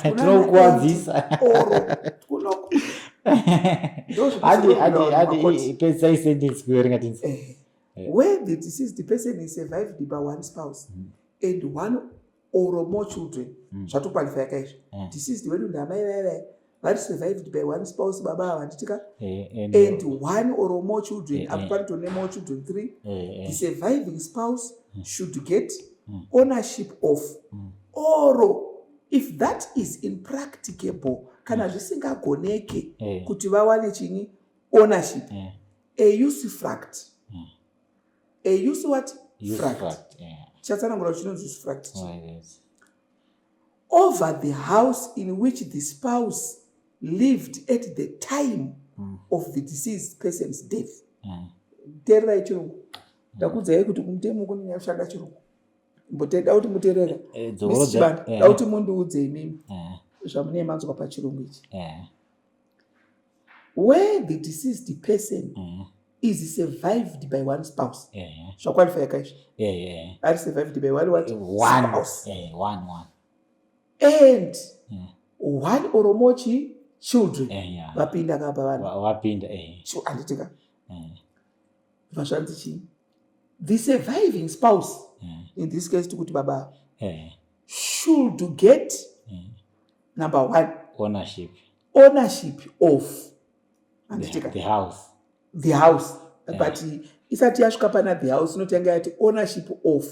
Tinokuwadzisa.
Or kunoku.
Handi, handi, handi, pedzisai sentence kuverenga tinzi.
Where the deceased person is survived by one spouse and one or more children, zvatoqualify kaizvi. Deceased wedu ndamai vaya vaya vari survived by one spouse, baba ava, handitika?
And
And one or more children, apo panotone more children, three. The surviving spouse should get ownership of, or if that is impracticable, kana zvisingagoneke kuti vawane chinyi? Ownership, a usufruct. A use what? Fruct.
Usufruct, yeah.
Chatsanangura kuti chinonzi usufruct chii.
Right, yes.
Over the house in which the spouse lived at the time of the deceased person's death. Teererai chirungu. Ndakuudzai kuti kumutemo kunonyanya kushanda chirungu. Mboteda kuti muteerera.
Dzokorodza-
Mr. Chibanda, da kuti mundiudze imimi zvamunee manzwa pachirungu ichi. Where the deceased person is survived by one spouse, zvaqualify kaizvi? Ari survived by one what?
One.
Spouse.
One, one.
And one or more children. Vapinda kapa vanhu.
Vapinda.
Handitika? Bva zvanzi chii? The surviving spouse, in this case tikuti baba, should get Number one,
ownership.
Ownership of, handitika?
The house.
The house. But isati yasvika pana the house, inotanga yati ownership of,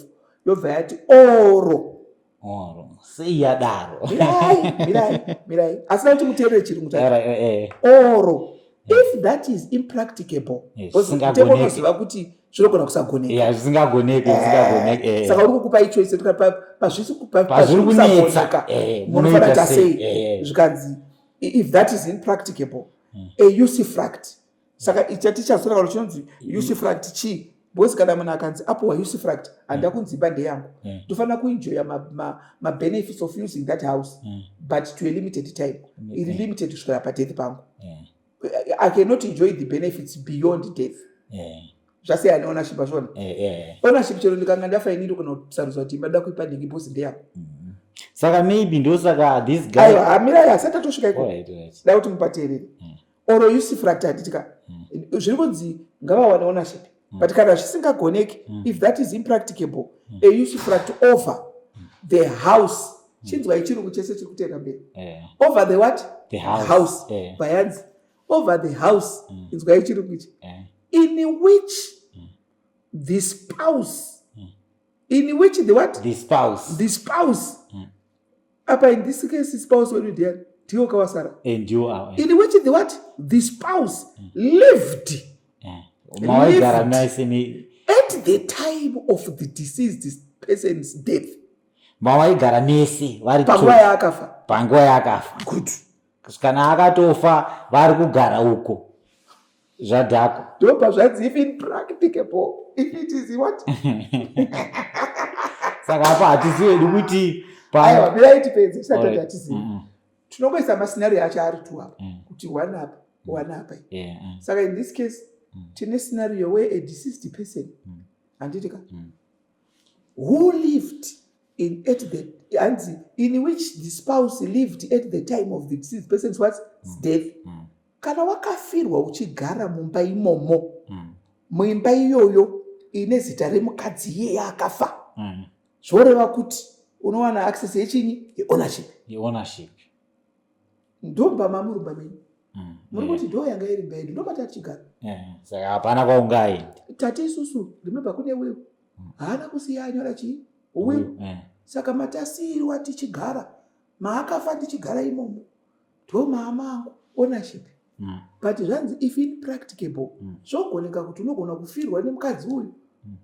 yobva yati or.
Or sei yadaro?
Mirai, mirai, mirai, asina kuti muteerere chirungu chacho.
Alright,
Or if that is impracticable, because mutemo
zvisingagoneki.
unoziva kuti zvinogona kusagoneka.
Yeah, zvisingagoneki, zvisingagoneki.
Saka uri kukupa ichoice
Pazviri
pazviri
kunetsa,
kusagoneka, munofanira
munoita
kuita
sei?
sei? Zvikanzi if that is impracticable, a usufruct. Saka icha tichazotaura kuti chinonzi usufruct chii, because kana munhu akanzi apuwa usufruct, handida kunzi imba ndeyangu, ndofanira kuenjoya mabenefits of using that house, but to a limited time, iri limited kusvikira padeath pangu. I cannot enjoy the benefits beyond death. Zvasiyana neownership azvona. Ownership, chero ndikanga ndafa inini, ndogona kusarudza kuti imba ndoda kuipa nhingi because ndeyangu.
Saka maybe ndosaka this guy
Aiwa, hamirai, asati atosvika iko.
Alright.
Da kuti mupateerere. Or usufruct, handitika? Zviri kunzi ngavawane ownership, but kana zvisingagoneki, if that is impracticable, a usufruct over the house. Chinzwai chirungu chese chiri kuteera mberi. Over the what?
The house.
House. Bayanzi over the house, inzwai chirungu ichi, in which the spouse, in which the what?
The spouse.
The spouse. Apa in this case spouse wedu ndiani? Ndiwo kawasara.
And you are
In which the what? The spouse lived
mawaigara
lived.
mese
at the time of the deceased person's death.
Mawaigara mese vari two.
Panguva yaakafa.
Panguva yaakafa.
Good.
Kana akatofa vari kugara uko, zvadhakwa.
Ndobva zvanzi if impracticable, if it is what?
Saka apa hatisi hedu kuti
Aiwa, mirai tipedze tisati hatizivi. Tinongoisa mascenario acho ari two apa, kuti one apa, one apa. Saka in this case tine scenario where a deceased person, handiti ka, who lived in at the, hanzi in which the spouse lived at the time of the deceased person's what? Death. Kana wakafirwa uchigara mumba imomo, muimba iyoyo ine zita remukadzi iyeye akafa, zvoreva kuti unowana access yechinyi? Yeownership.
Yeownership.
Ndomba mamurumba menyu, muri kuti ndo yanga iri imba yedu, ndomata tichigara.
Saka hapana kwaungaendi.
Tate isusu, remember kune will, haana kusiya anyora chii? Will. Saka matasiyirwa tichigara, maakafa tichigara imomo, ndo maama angu, ownership. But zvanzi if impracticable, zvogoneka kuti unogona kufirwa nemukadzi uyu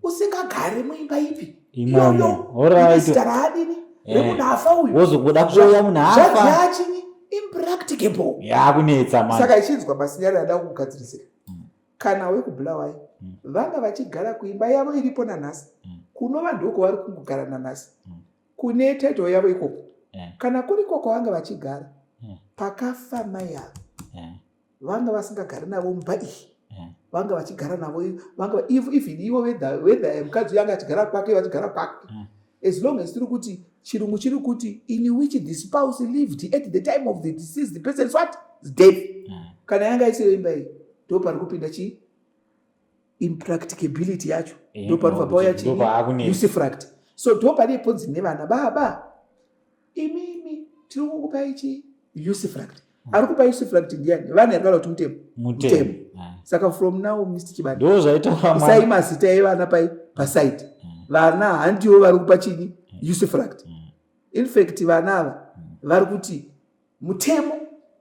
usingagari muimba ipi?
Imomo.
Iyoyo. Zita raadini? Remunhu afa uyu.
Wozokuda kuuya munhu
Zvanzi
afa.
yachinyi? Impracticable.
Yakunetsa mani.
Saka ichinzwa mascenario ada kugadzirisika. Kana wekuBulawayo vanga vachigara kuimba yavo iripo nanhasi, kunova ndokwavari kungogara nanhasi, kune title yavo ikoko, kana kuriko kwavanga vachigara pakafa mai ava, vanga vasingagari navo mumba iyi, vanga vachigara navo, vanga even ivo whether mukadzi uyu anga achigara kwake, vachigara kwake, as long as tiri kuti chirungu chiri kuti in which the spouse lived at the time of the deceased person's what? Death. Kana yanga isiro imba iyi, ndo pari kupinda chi impracticability yacho, ndo panobva pauya chii?
Ndopaakunetsa.
Usufruct. So ndo pane ponzi nevana, baba imimi, tiri kukupai chi usufruct. Ari kupa usufruct ndiani? Vana here kana kuti mutemo?
Mutemo.
Saka from now, Mr Chibanda,
Ndo zvaitaura
isai
mwana.
mazita evana pai paside. Vana handiwo vari kupa chinyi? Usufruct. In fact vana ava vari kuti mutemo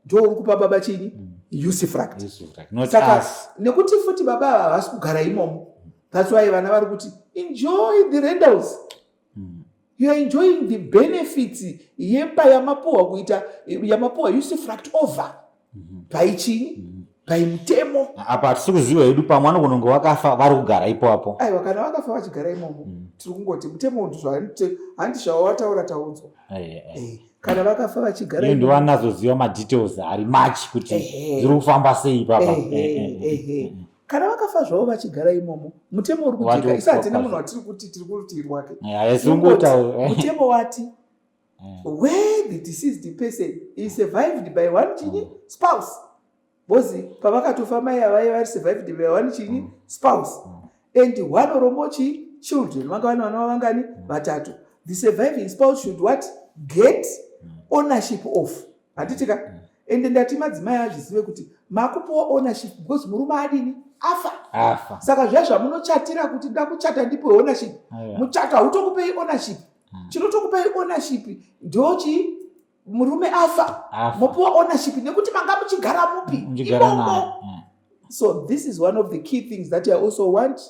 ndo uri kupa baba chinyi? Usufruct.
Usufruct, not
Saka
us.
nekuti futi baba ava havasi kugara imomo, that's why vana vari kuti enjoy the rentals. You are enjoying the benefits yemba yamapuhwa, kuita yamapuhwa usufruct over paichinyi? Paimutemo.
Apa hatisi kuziva hedu, pamwe anogona kunge vakafa vari kugara ipapo.
Aiwa, kana vakafa vachigara imomo, tiri kungoti mutemo handi zvawataura, taudzwa. Kana vakafa vachigara
Iyo
imomo,
ndovanazoziva madetails ari much kuti zviri kufamba sei ipapa.
Ehe. Kana vakafa zvavo vachigara imomo, mutemo uri
Wati
kujeka. Isa hatina munhu watiri kuti tiri kurutivi rwake.
Haisi kungotaura.
Mutemo wati where the deceased person is survived by one chinyi? Spouse. Because pavakatofa mai avai vari survived by one chinyi? Spouse and one or more chi children. Vanga vane vana vangani? Vatatu. The surviving spouse should what? Get ownership of. Handiti ka? Ende ndati madzimai azvizive kuti makupiwa ownership because murume adini? Afa.
Afa.
Saka zviya zvamunochatira kuti ndakuchata ndipiwe ownership, muchato hautokupei ownership. Chinotokupei ownership ndochi murume afa, mopiwa ownership nekuti manga muchigara mupi imomo. So this is one of the key things that I also want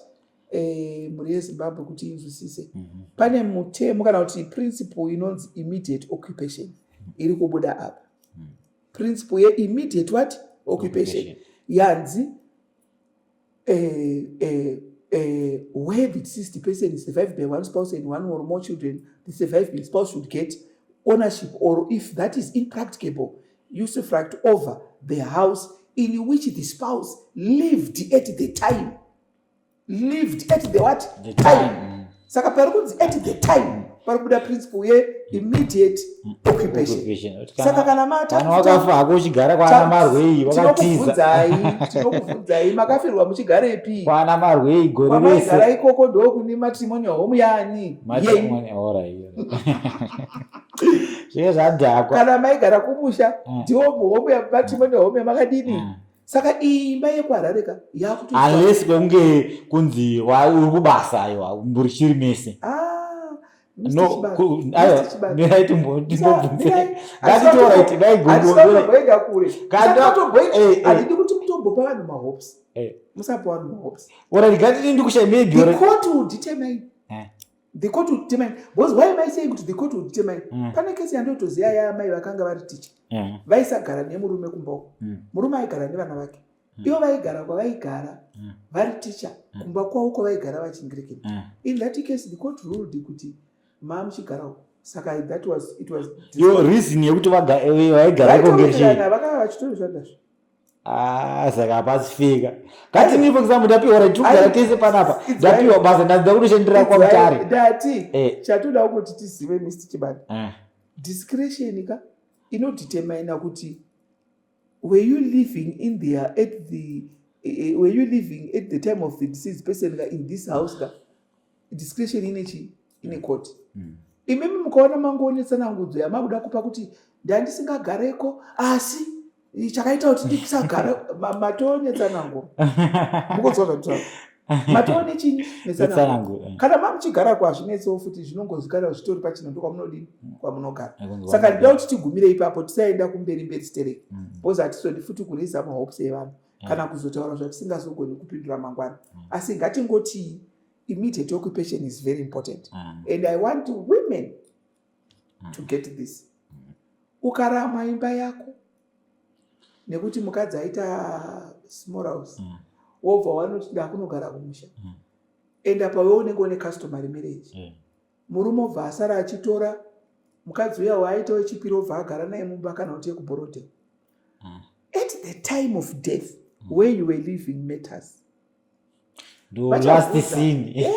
mhuri yeZimbabwe kuti inzwisise. Pane mutemo kana kuti principle inonzi immediate occupation iri kubuda apa. Principle yeimmediate what? Occupation. Yanzi where the deceased person is survived by one spouse and one or more children, the surviving spouse should get ownership, or if that is impracticable, usufruct over the house in which the spouse lived at the time. Lived at the what?
The time.
Saka pari kunzi at the time, pari kubuda principle ye-immediate occupation. Saka kana
kana wakafa hako uchigara kwana Marwei, wakatiza.
Tinokubvunzai, makafirwa muchigarepi?
Kwana Marwei gore rese.
Kwamaigara ikoko ndokune matrimonial home yani?
Zvinge zvadhakwa.
Kana maigara kumusha, ndiwo muhome yamatrimonial home yamakadini? Saka iyi imba yekuHarare ka yakuti
Unless kwekunge kunzi uri kubasa, aiwa, murichiri mese.
Ah,
No, aiwa, mirai timbobvunze. Ngatitaura kuti dai
gogoenda kure. Handidi kuti mutombopa vanhu mahopes. Musapa vanhu mahopes.
Alright, ngatiti ndikushaya maybe
The court will determine. The court will determine. Because why am I saying kuti the court will determine? Pane kesi yandotoziva yaamai vakanga vari ticha. Vaisagara nemurume kumba uko. Murume aigara nevana vake. Ivo vaigara kwavaigara vari ticha, kumba kwavo kwavaigara vachingirikini. In that case the court ruled kuti maamuchigara uko. Saka that was it was
Yo reason yekuti vaigara iko ngechii?
Vakava vachitorishanda.
Ah, saka hapasi fika. Ngatini, for example, ndapiwa, right, tikugara tese panapa, ndapiwa basa, ndadza kutoshandira kwaMutare.
Ndati chatoda kuti tizive, Mr Chibanda, discretion ka inodetermina kuti were you living in there at the were you living at the time of the deceased person ka in this house ka. Discretion ine chi? Ine court. Imimi mukaona mangoone tsanangudzo yamakuda kupa kuti ndandisingagareko, asi chakaita kuti ndisagare, matoone tsananguro. Mukonzwa zvanditaura? Matoone chinyi? Netsananguro. Kana mamuchigarako hazvinetsewo futi, zvinongozikanwa, zvitori pachino ndokwamunodini, kwamunogara. Saka ndida kuti tigumire ipapo, tisaenda kumberi mberi stereki, because hatizodi futi kureza mahopes evanhu kana kuzotaura zvatisingazogoni kupindura mangwana. Asi ngatingoti immediate occupation is very important and I want women to get this. Ukarama imba yako nekuti mukadzi aita small house, wobva wanoti ndakunogara kumusha, enda pawe unenge une customary marriage, murume obva asara achitora mukadzi uya waaita wechipiri, obva agara naye mumba kana kuti yekuBorrowdale, at the time of death, where you were living matters.
Ndo last scene.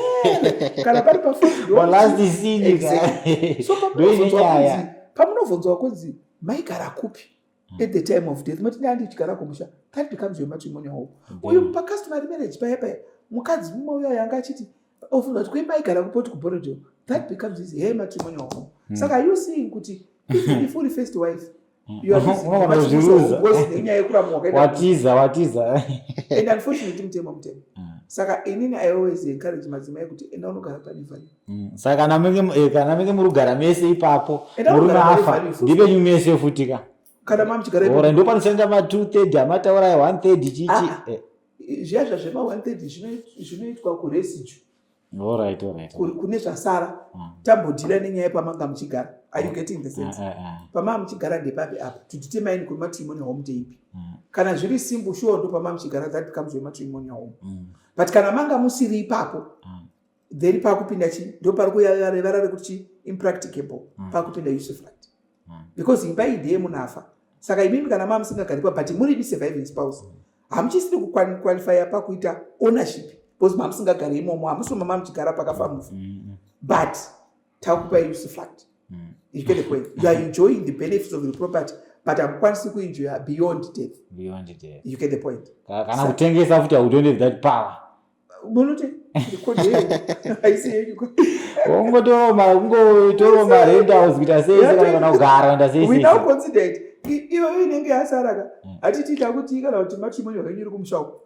Kana pari pafoni.
Last scene.
So pamunobvunzwa kunzi maigara kupi at the time of death, moti ndandichigara kumusha, that becomes your matrimonial home. Uyu pacustomary marriage paya paya, mukadzi mumwe uyo yanga achiti ofunga kuti kwemaigara kupoti kuBorrowdale, that becomes his her matrimonial home. Saka you seeing kuti even if uri first wife, you are losing your matrimonial home because nenyaya yekuramwa wakaenda.
Watiza, watiza.
And unfortunately mutemo mutemo. Saka inini I always encourage madzimai kuti enda unogara pane value.
Saka kana menge muri kugara mese ipapo,
Enda
murume
unogara pane
afa,
value futi.
Ndipenyu mese futi ka.
Kana mamuchigara
Ora ndo panoshanda ma two third amataura, one third chichi.
Ah, ah. Zviya zvazvema one third zvinoitwa kuresidue.
Alright.
Kune zvasara. Tambodhira nenyaya yepamanga muchigara. Are you getting the sense? Pamanga muchigara ndepapi apa to determine kuti matrimonial home ndeipi? Kana zviri simple, sure, ndo pamanga muchigara, that becomes your matrimonial home. But kana manga musiri ipapo, then pakupinda chi ndo pari kuyarevara rekuti chi impracticable, pakupinda usufruct, because imba iyi ndeyemunhu afa. Saka imimi kana maa musingagaripa but muri surviving spouse, hamuchisiri kuqualifya pakuita ownership because mamusingagari imomo, hamusi mama muchigara pakafa mufi, but takupai usufruct. You get the point? You are enjoying the benefits of the property, but hamukwanisi kuenjoya beyond death.
Beyond death.
You get the point?
Kana kutengesa futi, you don't have that power.
Munoti haisi yenyu.
Ungotoroma, ungotoroma rentals kuita sei, kana kugara kuita sei.
We now consider it. Iyoyo inenge yasara ka, hatiti takuti kana kuti matrimonial henyu iri kumusha uko,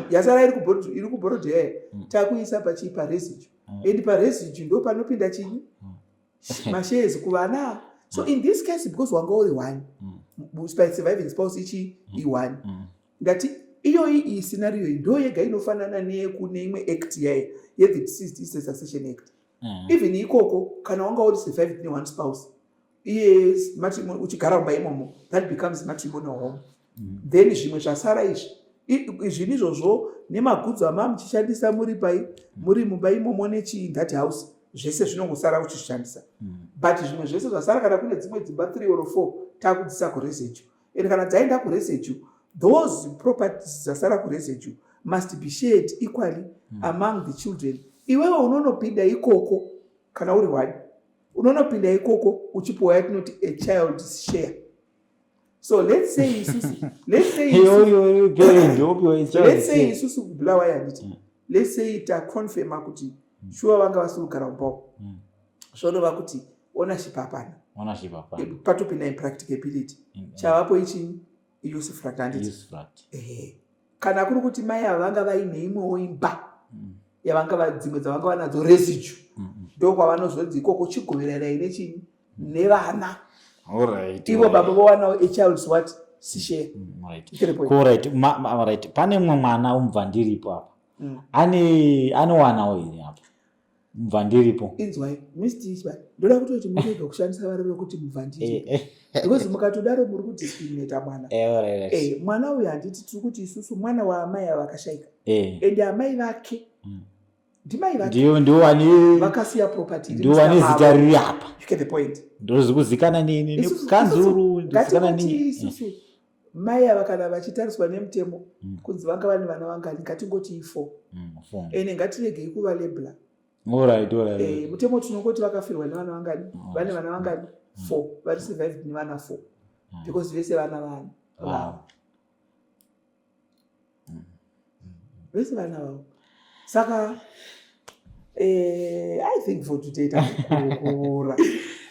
yasara iri kuborodhi yaya, takuisa pachii? Paresidue. And paresidue ndo panopinda chinyi? Mashares kuvana. So in this case, because wanga uri one surviving spouse, ichi i1. Ndati iyoyi iyi scenario iyi ndo yega inofanana neyekune imwe act yaya yethe Deceased Estate Succession Act. Even ikoko, kana wanga uri survived neone spouse, iye matrimony uchigara mumba imomo, that becomes matrimonial home. Then zvimwe zvasara izvi, zvinhu izvozvo nemagudzo ama muchishandisa muri pai, muri mumba imomo nechii, that house, zvese zvinongosara uchizvishandisa. But zvimwe zvese zvasara, kana kune dzimwe dzimba 3 or 4, takudzisa kuresidue. And kana dzaenda kuresidue, those properties dzasara kuresidue must be shared equally among the children. Iwewe unonopinda ikoko, kana uri one, unonopinda ikoko uchipiwa yatinoti a child's share. So let's say isusu kuBulawayo, handiti? Let's say taconfirma kuti shuwa vanga vasiri kugara mumbawo, zvoreva kuti ownership hapana.
Ownership hapana.
Patopinda impracticability. Chavapo ichini? Usufruct, handiti?
Usufruct.
Ehe, kana kuri kuti mai ava vanga vaine imwewo imba yavanga dzimwe dzavanga vanadzo residue, ndokwavanozonzi ikoko chigoveranai nechini? Nevana. Ivo baba vowanawo a child's what? Share.
Right.
You get the point?
Correct. Right, pane mumwe mwana umubva ndiripo apa, ane anowanawo here apa mubva ndiripo?
Inzwai, Mr ndoda kutoti murege kushandisa vara rekuti mubva ndiripo, because mukatodaro muri kudiscriminata mwana. Mwana uyu, handiti tiri kuti isusu mwana waamai ava vakashaika, ende amai vake ndimai vake.
Ndiwo ndiwo ane
Vakasiya property iri
ndiwo ane
muzita
zita
mavo.
riri apa.
You get the point?
Ndozikuzikana nekanzuru, ndozikana
Ngatingoti
ne
isusu mai ava kana vachitariswa nemutemo kunzi vanga vane vana vangani, ngatingoti i4.
Four.
Ende ngatiregei kuvalabela.
All right.
Mutemo tinongoti vakafirwa nevana vangani, vane vana vangani? Four. Vari survived nevana four, because vese vana vani? Vavo. Vese vana vavo. Saka I think for today takukurukura,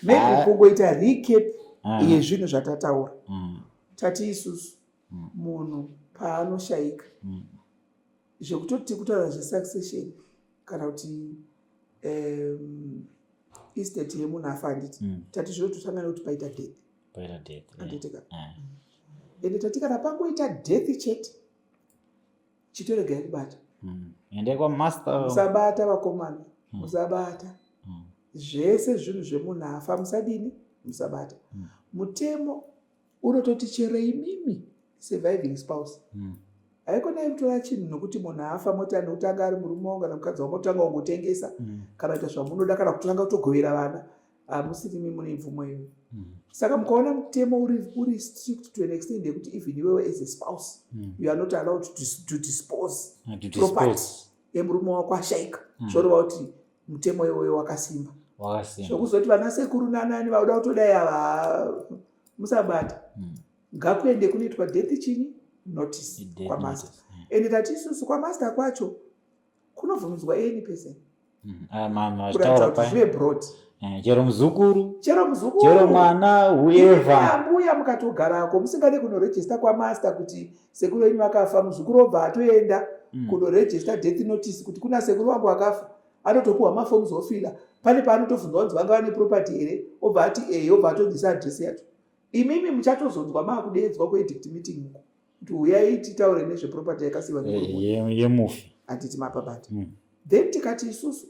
maybe kungoita recap yezvinhu zvatataura. Tati isusu munhu paanoshayika, zvekutoti kutaura zvesuccession kana kuti estate yemunhu afa, handiti? Tati zvinototanga nekuti paita death.
Paita death, yeah.
Handitika? Ende tati kana pangoita death chete, chitoregai kubata.
Endai kwamaster.
Musabata, vakomana, musabata. Zvese zvinhu zvemunhu afa musadini? Musabata. Mutemo unototi chero imimi surviving spouse, haikonai kutora chinhu nokuti munhu afa, moti nekuti anga ari murume wangu kana mukadzi wangu, motanga kungotengesa kana kuita zvamunoda kana kutanga kutogovera vana. Hamusirimi mune mvumo iyoyo. Saka mukaona mutemo uri strict to an extent yekuti even iwewe as a spouse, you are not allowed to dispose
To
property
dispose.
yemurume wako ashaika, zvoreva kuti mutemo iwoyo wakasimba.
Wakasimba.
Zvokuzoti vana sekuru nanani vauda kutodai ava, musabata. Ngakuende kunoitwa death chinyi? Notice.
Death
Kwamaster.
notice.
Ende tati isusu kwamaster kwacho kunobvumidzwa any person,
Ah,
kuratidza
vachitaura
kuti
paya.
zvive broad.
Chero muzukuru,
Chero muzukuru,
chero mwana, whoever.
Ambuya mukatogarako musingade kunorejista kwamaster kuti sekuru venyu vakafa, muzukuru obva atoenda kunorejista death notice kuti kuna sekuru wangu akafa, anotopuhwa maforms, ofila. Pane paanotobvunzwa kunzi vanga vane property here, obva ati ee, obva atonzisa adresi yacho. Imimi muchatozonzwa maakudeedzwa kuedict meeting uko kuti uyai titaure nezveproperty yakasiyiwa nemurume.
Yemufi.
Handiti mapabata? Then tikati isusu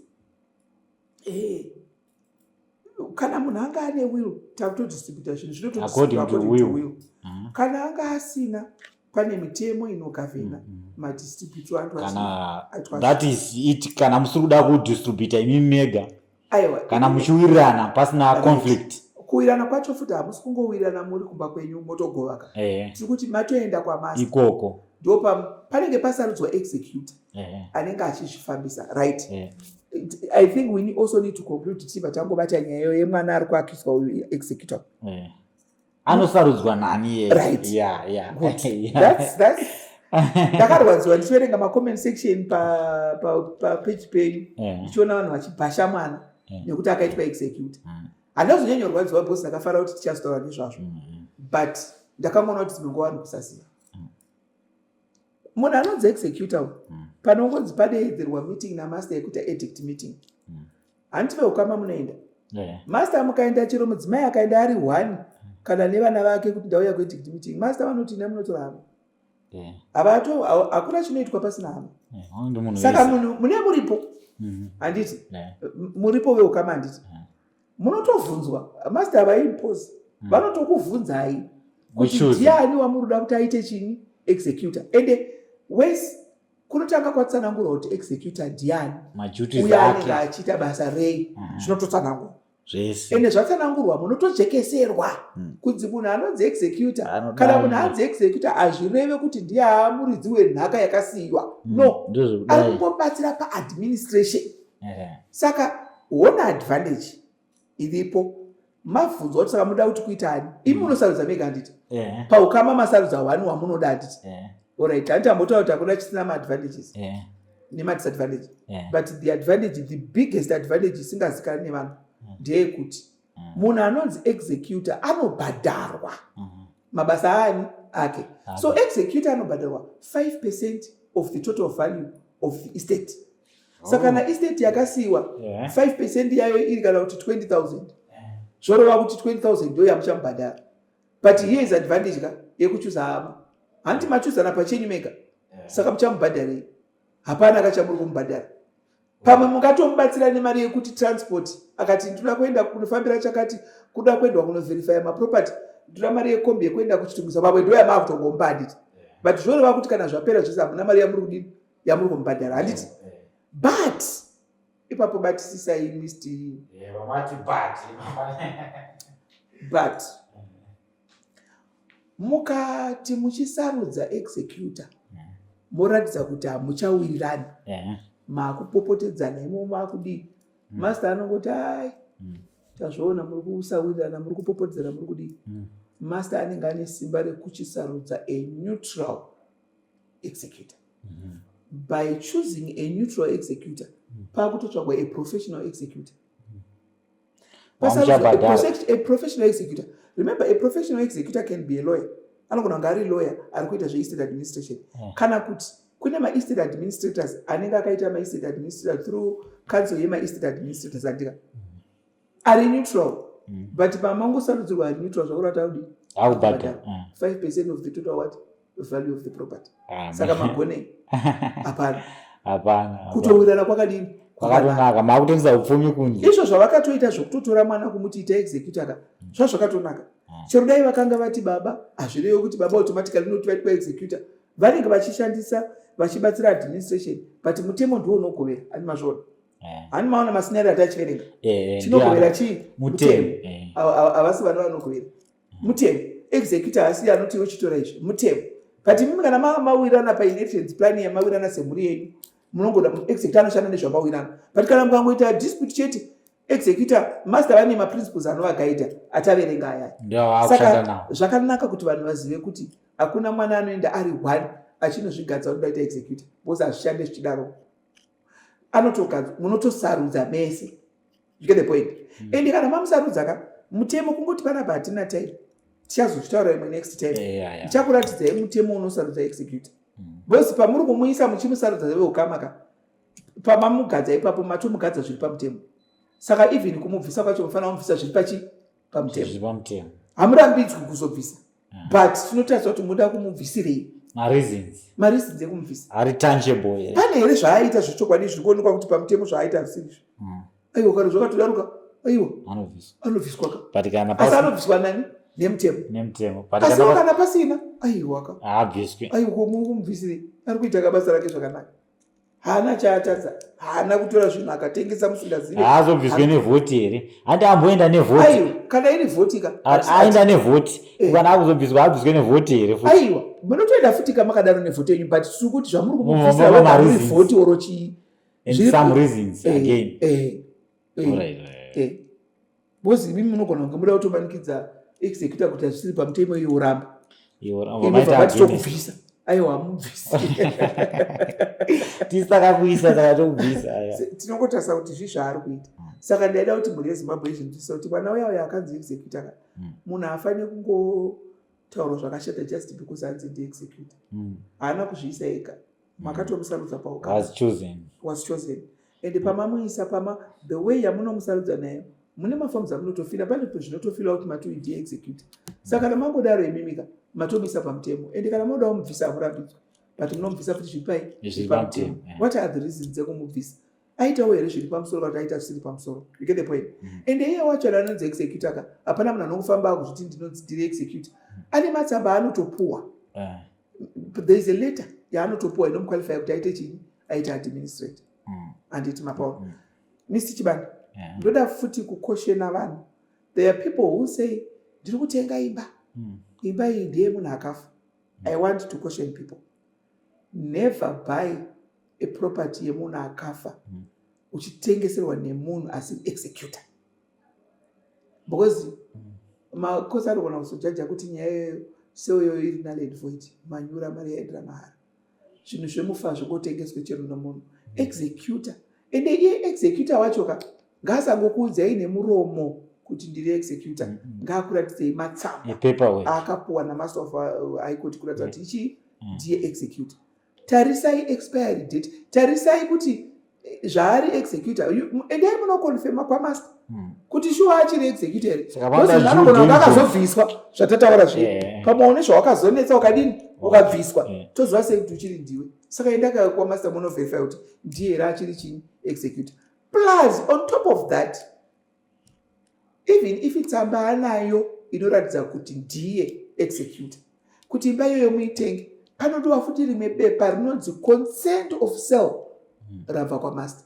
kana munhu anga ane will, takutodistributa zvinhu.
According to
Zvinoto
will.
Will. Kana anga asina, pane mitemo inogavhena madistributiro
Kana
aitwa.
That is it. Kana musiri kuda kudistributa imi mega,
Aiwa.
kana muchiwirirana pasina conflict.
Kuwirana kwacho futi hamusi kungowirirana muri kumba kwenyu motogovaka. Tiri kuti matoenda kwamaster.
Ikoko.
Ndo panenge pasarudzwa executor anenge achizvifambisa, right? I think we also need to conclude tichibva tangobata nyaya yemwana ari kuakiswa uyu, executor.
Anosarudzwa nani ye?
Right. Good. Ndakarwadziwa ndichiverenga macomment section papeji penyu, ndichiona vanhu vachibhasha mwana nekuti akaitwa executor. Handazonyanyorwadziwa because ndakafara kuti tichazotaura nezvazvo. But ndakangoona kuti dzimwe nguva vanhu kusaziva. Munhu anonzi executor panongonzi padeedzerwa meeting namaster yekuita edict meeting, handiti veukama munoenda? Master mukaenda, chero mudzimai akaenda ari one kana nevana vake, kuti ndauya kuedict meeting, master vanoti ina munotora hama. Havato, hakuna chinoitwa pasina hama. Saka munhu mune muripo, handiti? Muripo veukama, handiti? Munotovhunzwa, master havaimpose, vanotokuvhunzai kuti ndiani wamuruda kuti aite chini, executor. Ende wese kunotanga kwatsanangurwa kuti executor ndiani, uye anenge achiita basa rei. Zvinototsanangurwa
zvese.
Ende zvatsanangurwa, munotojekeserwa kunzi munhu anonzi executor, kana munhu anzi executor, hazvireve kuti ndiye aamuridzi wenhaka yakasiyiwa. No, ari kungobatsira paadministration. Saka hona advantage iripo. Mabvunzwa kuti saka muda kuti kuita ani, imi munosarudza mega, handiti? Paukama masarudza one wamunoda, handiti? Alright, handiti ambotaura kuti hakuna chisina maadvantages nemadisadvantage? But the advantage, the biggest advantage isingazikani nevanhu ndeyekuti munhu anonzi executor anobhadharwa mabasa aani ake. So executor anobhadharwa 5% of the total value of the estate. Saka kana estate yakasiyiwa, 5% yayo iri kana kuti 20,000, zvoreva kuti 20,000 ndo yamuchamubhadhara. But here is advantage ka yekuchuza hama. Handiti machuzana pachenyu mega? Saka muchamubhadharei? Hapana kachamuri kumubhadhara. Pamwe mungatomubatsira nemari yekuti transport, akati ndoda kuenda kunofambira chakati, kuda kuendwa kunoverifya maproperty, ndoda mari yekombi yekuenda kuchitungisa, pamwe ndo yamaakutongomupa, handiti? But zvoreva kuti kana zvapera zvese, hamuna mari yamuri kudini, yamuri kumubhadhara, handiti? But ipapo batisisai, Mr But mukati muchisarudza executor, moratidza kuti hamuchawirirani, maakupopotedzana imo, maakudii, master anongoti, "Ai, tazviona, muri kusawirirana, muri kupopotedzana, muri kudii." Master anenge ane simba rekuchisarudza a neutral executor. By choosing a neutral executor, paakutotsvagwa a professional executor. A professional executor, remember, a professional executor can be a lawyer, anogona kunge ari lawyer ari kuita zveestate administration, kana kuti kune maestate administrators anenge akaita maestate administrator through council yemaestate administrators, andika ari neutral. But pamangosarudzirwa ari neutral, zvakureva kuti audi
akubhadhara
5% of the total what, value of the property. Saka magonei? Hapana.
Hapana.
Kutowirirana kwakadini?
Kwakatonaka, maakutengesa upfumi kunze.
Izvo zvavakatoita zvokutotora mwana kumuti ita executor ka, zvazvakatonaka. Chero dai vakanga vati baba, hazvirevi kuti baba automatically unoti vaitwa executor. Vanenge vachishandisa, vachibatsira administration, but mutemo ndiwo unogovera. Hani mazviona? Hani maona mascenario atachiverenga? Chinogovera chii?
Mutemo.
Havasi vana vanogovera, mutemo. Executor asi anoti uchitora izvi, mutemo. But imimi kana mawirana painheritance plan yamawirana semhuri yenyu, munongoda executor anoshanda nezvamawirana. But kana mukangoita dispute chete, executor, master vane maprinciples anovagaidha ataverenga ayaya. Saka zvakanaka kuti vanhu vazive kuti hakuna mwana anoenda ari one achinozvigadza kuti ndaita executor, because hazvishande zvichidaro. Anotogadzwa, munotosarudza mese. You get the point? Ende kana mamusarudza ka, mutemo kungoti panapa hatina time, tichazochitaura imwe next time. Ndichakuratidzai mutemo unosarudza executor, because pamuri kumuisa muchimusarudza veukama ka, pamamugadza ipapo matomugadza zviri pamutemo. Saka even kumubvisa kwacho mufanira kumubvisa zviri pachi pamutemo. Hamurambidzwi kuzobvisa, but tinotarisa kuti muda kumubvisirei.
Mareasons.
Mareasons ekumubvisa.
Ari tangible here?
Pane here zvaaita zvechokwadi zviri kuonekwa kuti pamutemo zvaaita hazvisiri izvo? Aiwa, kana zvakatodaruka, aiwa,
anobviswa.
Anobviswa ka.
But kana
asi anobviswa nani? Nemutemo.
Nemutemo.
Asiwo kana pasina, aiwa ka.
Haabviswi.
Aiwa, kumubvisirei? Ari kuita kabasa rake zvakanaka, haana chaatadza, haana kutora zvinhu akatengesa musingazivi.
Haazobviswe nevhoti here? Handi amboenda nevhoti?
Aiwa, kana iri vhoti ka.
Aenda nevhoti. Kana akuzobviswa, abviswe nevhoti here
futi? Aiwa, munotoenda futi kamakadaro nevhoti yenyu, but tiri kuti zvamuri kumubvisira muri vhoti oro chii.
And some reasons again.
Because imi munogona kunge muda kutomanikidza executor kuti hazvisiri pamutemo, iyo uramba, inobva vati tokubvisa. Aiwa, hamubvisi.
Tisakakuisa, saka tokubvisa.
Tinongotarisa kuti zvii zvaari kuita. Saka ndaida kuti mhuri yeZimbabwe izvinzwisa kuti mwana uya uyo akanzi executor ka, munhu haafaniri kungo anongotaura zvakashata just because anzi ndiexecutor. Haana kuzviisa ega, makatomusarudza paukama.
Was chosen.
Was chosen, and pamamuisa, pama the way yamunomusarudza nayo, mune maforms amunotofila, pane zvinotofila kuti mati ndiye executor. Saka kana mangodaro imimika, matomuisa pamutemo, and kana moda kumubvisa, hamurambidzwa, but munomubvisa futi zviri pai?
Zviri pamutemo, yeah.
What are the reasons dzekumubvisa? Aitawo here zviri pamusoro, kana kuti aita zvisiri pamusoro? You get the point?
Mm.
And iye wacho anonzi executor ka, hapana munhu anongofamba akuzviti ndinonzi ndiri executor. Ane matsamba anotopuwa. There is a letter yaanotopuwa inomuqualify kuti aite chini, aite administrator. Handiti mapaona? Mr Chibanda, ndoda futi kucaution vanhu. There are people who say, "Ndiri kutenga imba, imba iyi ndeye munhu akafa." I want to caution people: never buy a property yemunhu akafa uchitengeserwa nemunhu asiri executor, because makosi anogona kuzojaja kuti nyaya iyoyo seiyoyo iri null and void, manyura, mari yaendera mahara. Zvinhu zvemufa zvingotengeswe chero nomunhu. Executor, ende iye executor wacho ka, ngaasangokuudzai nemuromo kuti ndiri executor. Ngaakuratidzei matsamba
A paperwork.
Aakapuwa namaster of High Court kuratidza kuti ichi ndiye executor. Tarisai expiry date, tarisai kuti zvaari executor. Endai munoconfirma kwamaster kuti shuwa achiri executor here.
Saka vanoda
Because anogona
due
kunge akazobviswa, zvatataura zviye. Pamwe une zvawakazonetsa, ukadini, ukabviswa. Toziva sei kuti uchiri ndiwe? Saka enda kwamaster munoverify kuti ndiye here achiri chini, executor. Plus, on top of that, even if tsamba anayo inoratidza kuti ndiye executor, kuti imba iyoyo muitenge, panodiwa futi rimwe bepa rinonzi consent of sale rabva kwamaster.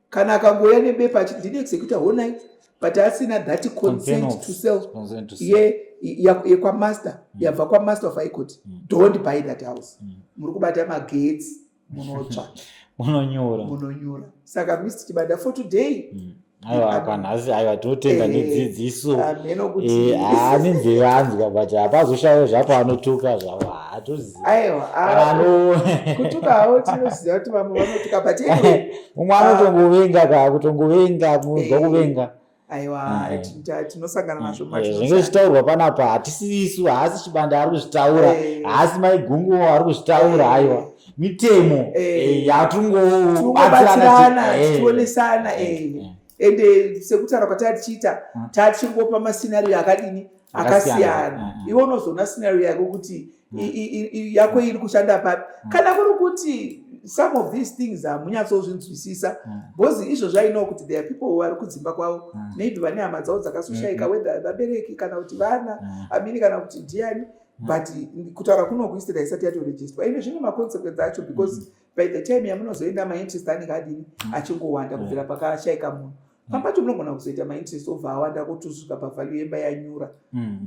Kana akangouya nebepa achiti, "Ndine executor, honai," but asina that consent to sell
Consent to sell.
Yekwamaster, yabva kwamaster of High Court, don't buy that house. Muri kubata magetsi, munotsva.
Munonyora.
Munonyora. Saka, Mr Chibanda, for today,
Aiwa, kwanhasi, aiwa, tinotenda nedzidziso.
Hameno kuti
Haa, nenzeve anzwa, but hapazoshayiwo zvapo anotuka zvavo, hatozivi.
Aiwa.
Kana
Kutuka hawo tinoziva kuti vamwe vanotuka, but anyway.
Mumwe anotongovenga ka, kutongovenga, munzwa kuvenga.
Aiwa, tinosangana nazvo.
Zvinenge zvichitaurwa panapa hatisi isu, haasi Chibanda ari kuzvitaura, haasi Maigunguo ari kuzvitaura, aiwa, mitemo yatingobatsirana.
Tingobatsirana, tichionesana. Ende sekutaura kwataa tichiita, tatichingopa mascenario akadini? Akasiyana. Iwe unozoona scenario yako kuti yako iri kushanda papi. Kana kuri kuti some of these things hamunyatsozvinzwisisa, because izvozvo I know kuti there are people vari kudzimba kwavo, maybe vane hama dzavo dzakasoshayika, whether vabereki kana kuti vana amini kana kuti ndiani, but kutaura kunoku estate haisati yatoregisterwa. Ende zvine maconsequence acho, because by the time yamunozoenda, mainterest anenge adini? Achingowanda kubvira pakashayika munhu. Papacho munogona kuzoita mainterest obva awanda kutosvika pavalue yemba yanyura,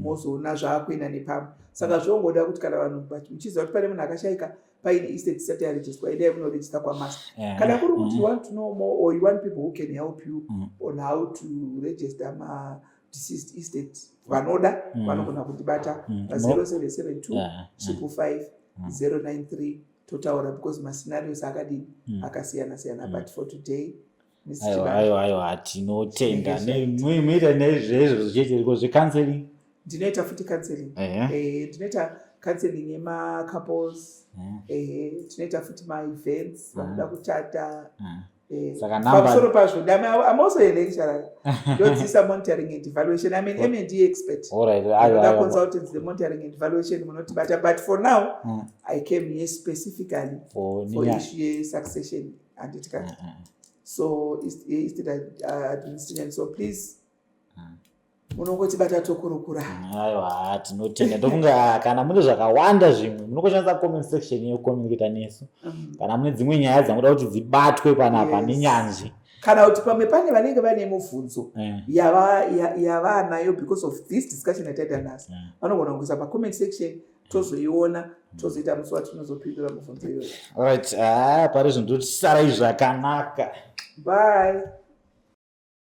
mozoona zvaakuenda nepamwe. Saka zvongoda kuti kana vanhu muchiziva kuti pane munhu akashayika, paine estate isati yaregisterwa, endai munoregister kwamaster. Kana kuri kuti you want to know more or you want people who can help you on how to register ma-deceased estate, vanoda vanogona kundibata pa0772 555 093, totaura, because mascenarios akadini? Akasiyana siyana. But for today, Mr.
Aiwa.
Chibanda,
Aiwa, tinotenda.
Zvinenge
Muita neizvezvo zvichete zvecounseling?
Ndinoita futi counseling. Ndinoita counseling yemacouples. Tinoita futi maevents, vanoda kuchata.
Saka
Pamusoro pazvo, I'm also a lecturer, ndodzidzisa monitoring and evaluation. I'm an M&E expert.
Aiwa.
Ndoda consultants, the monitoring and evaluation, munotibata. But for now, I came here specifically
For
for
ninya.
issue yesuccession, handiti ka? So estate administration, so please, munongotibata tokurukura.
Aiwa, tinotenda. Ndofunga kana mune zvakawanda zvimwe, munongoshandisa comment section yekucommunicata nesu. Kana mune dzimwe nyaya dzamuda kuti dzibatwe panapa nenyanzvi.
Kana kuti pamwe pane vanenge vane mubvunzo yavanayo because of this discussion yataita nhasi, vanogona kuisa pacomment section, tozoiona, tozoita musi watinozopindura mubvunzo iyoyo.
Alright, ah, pari zvinhu totisarai zvakanaka.
Bye.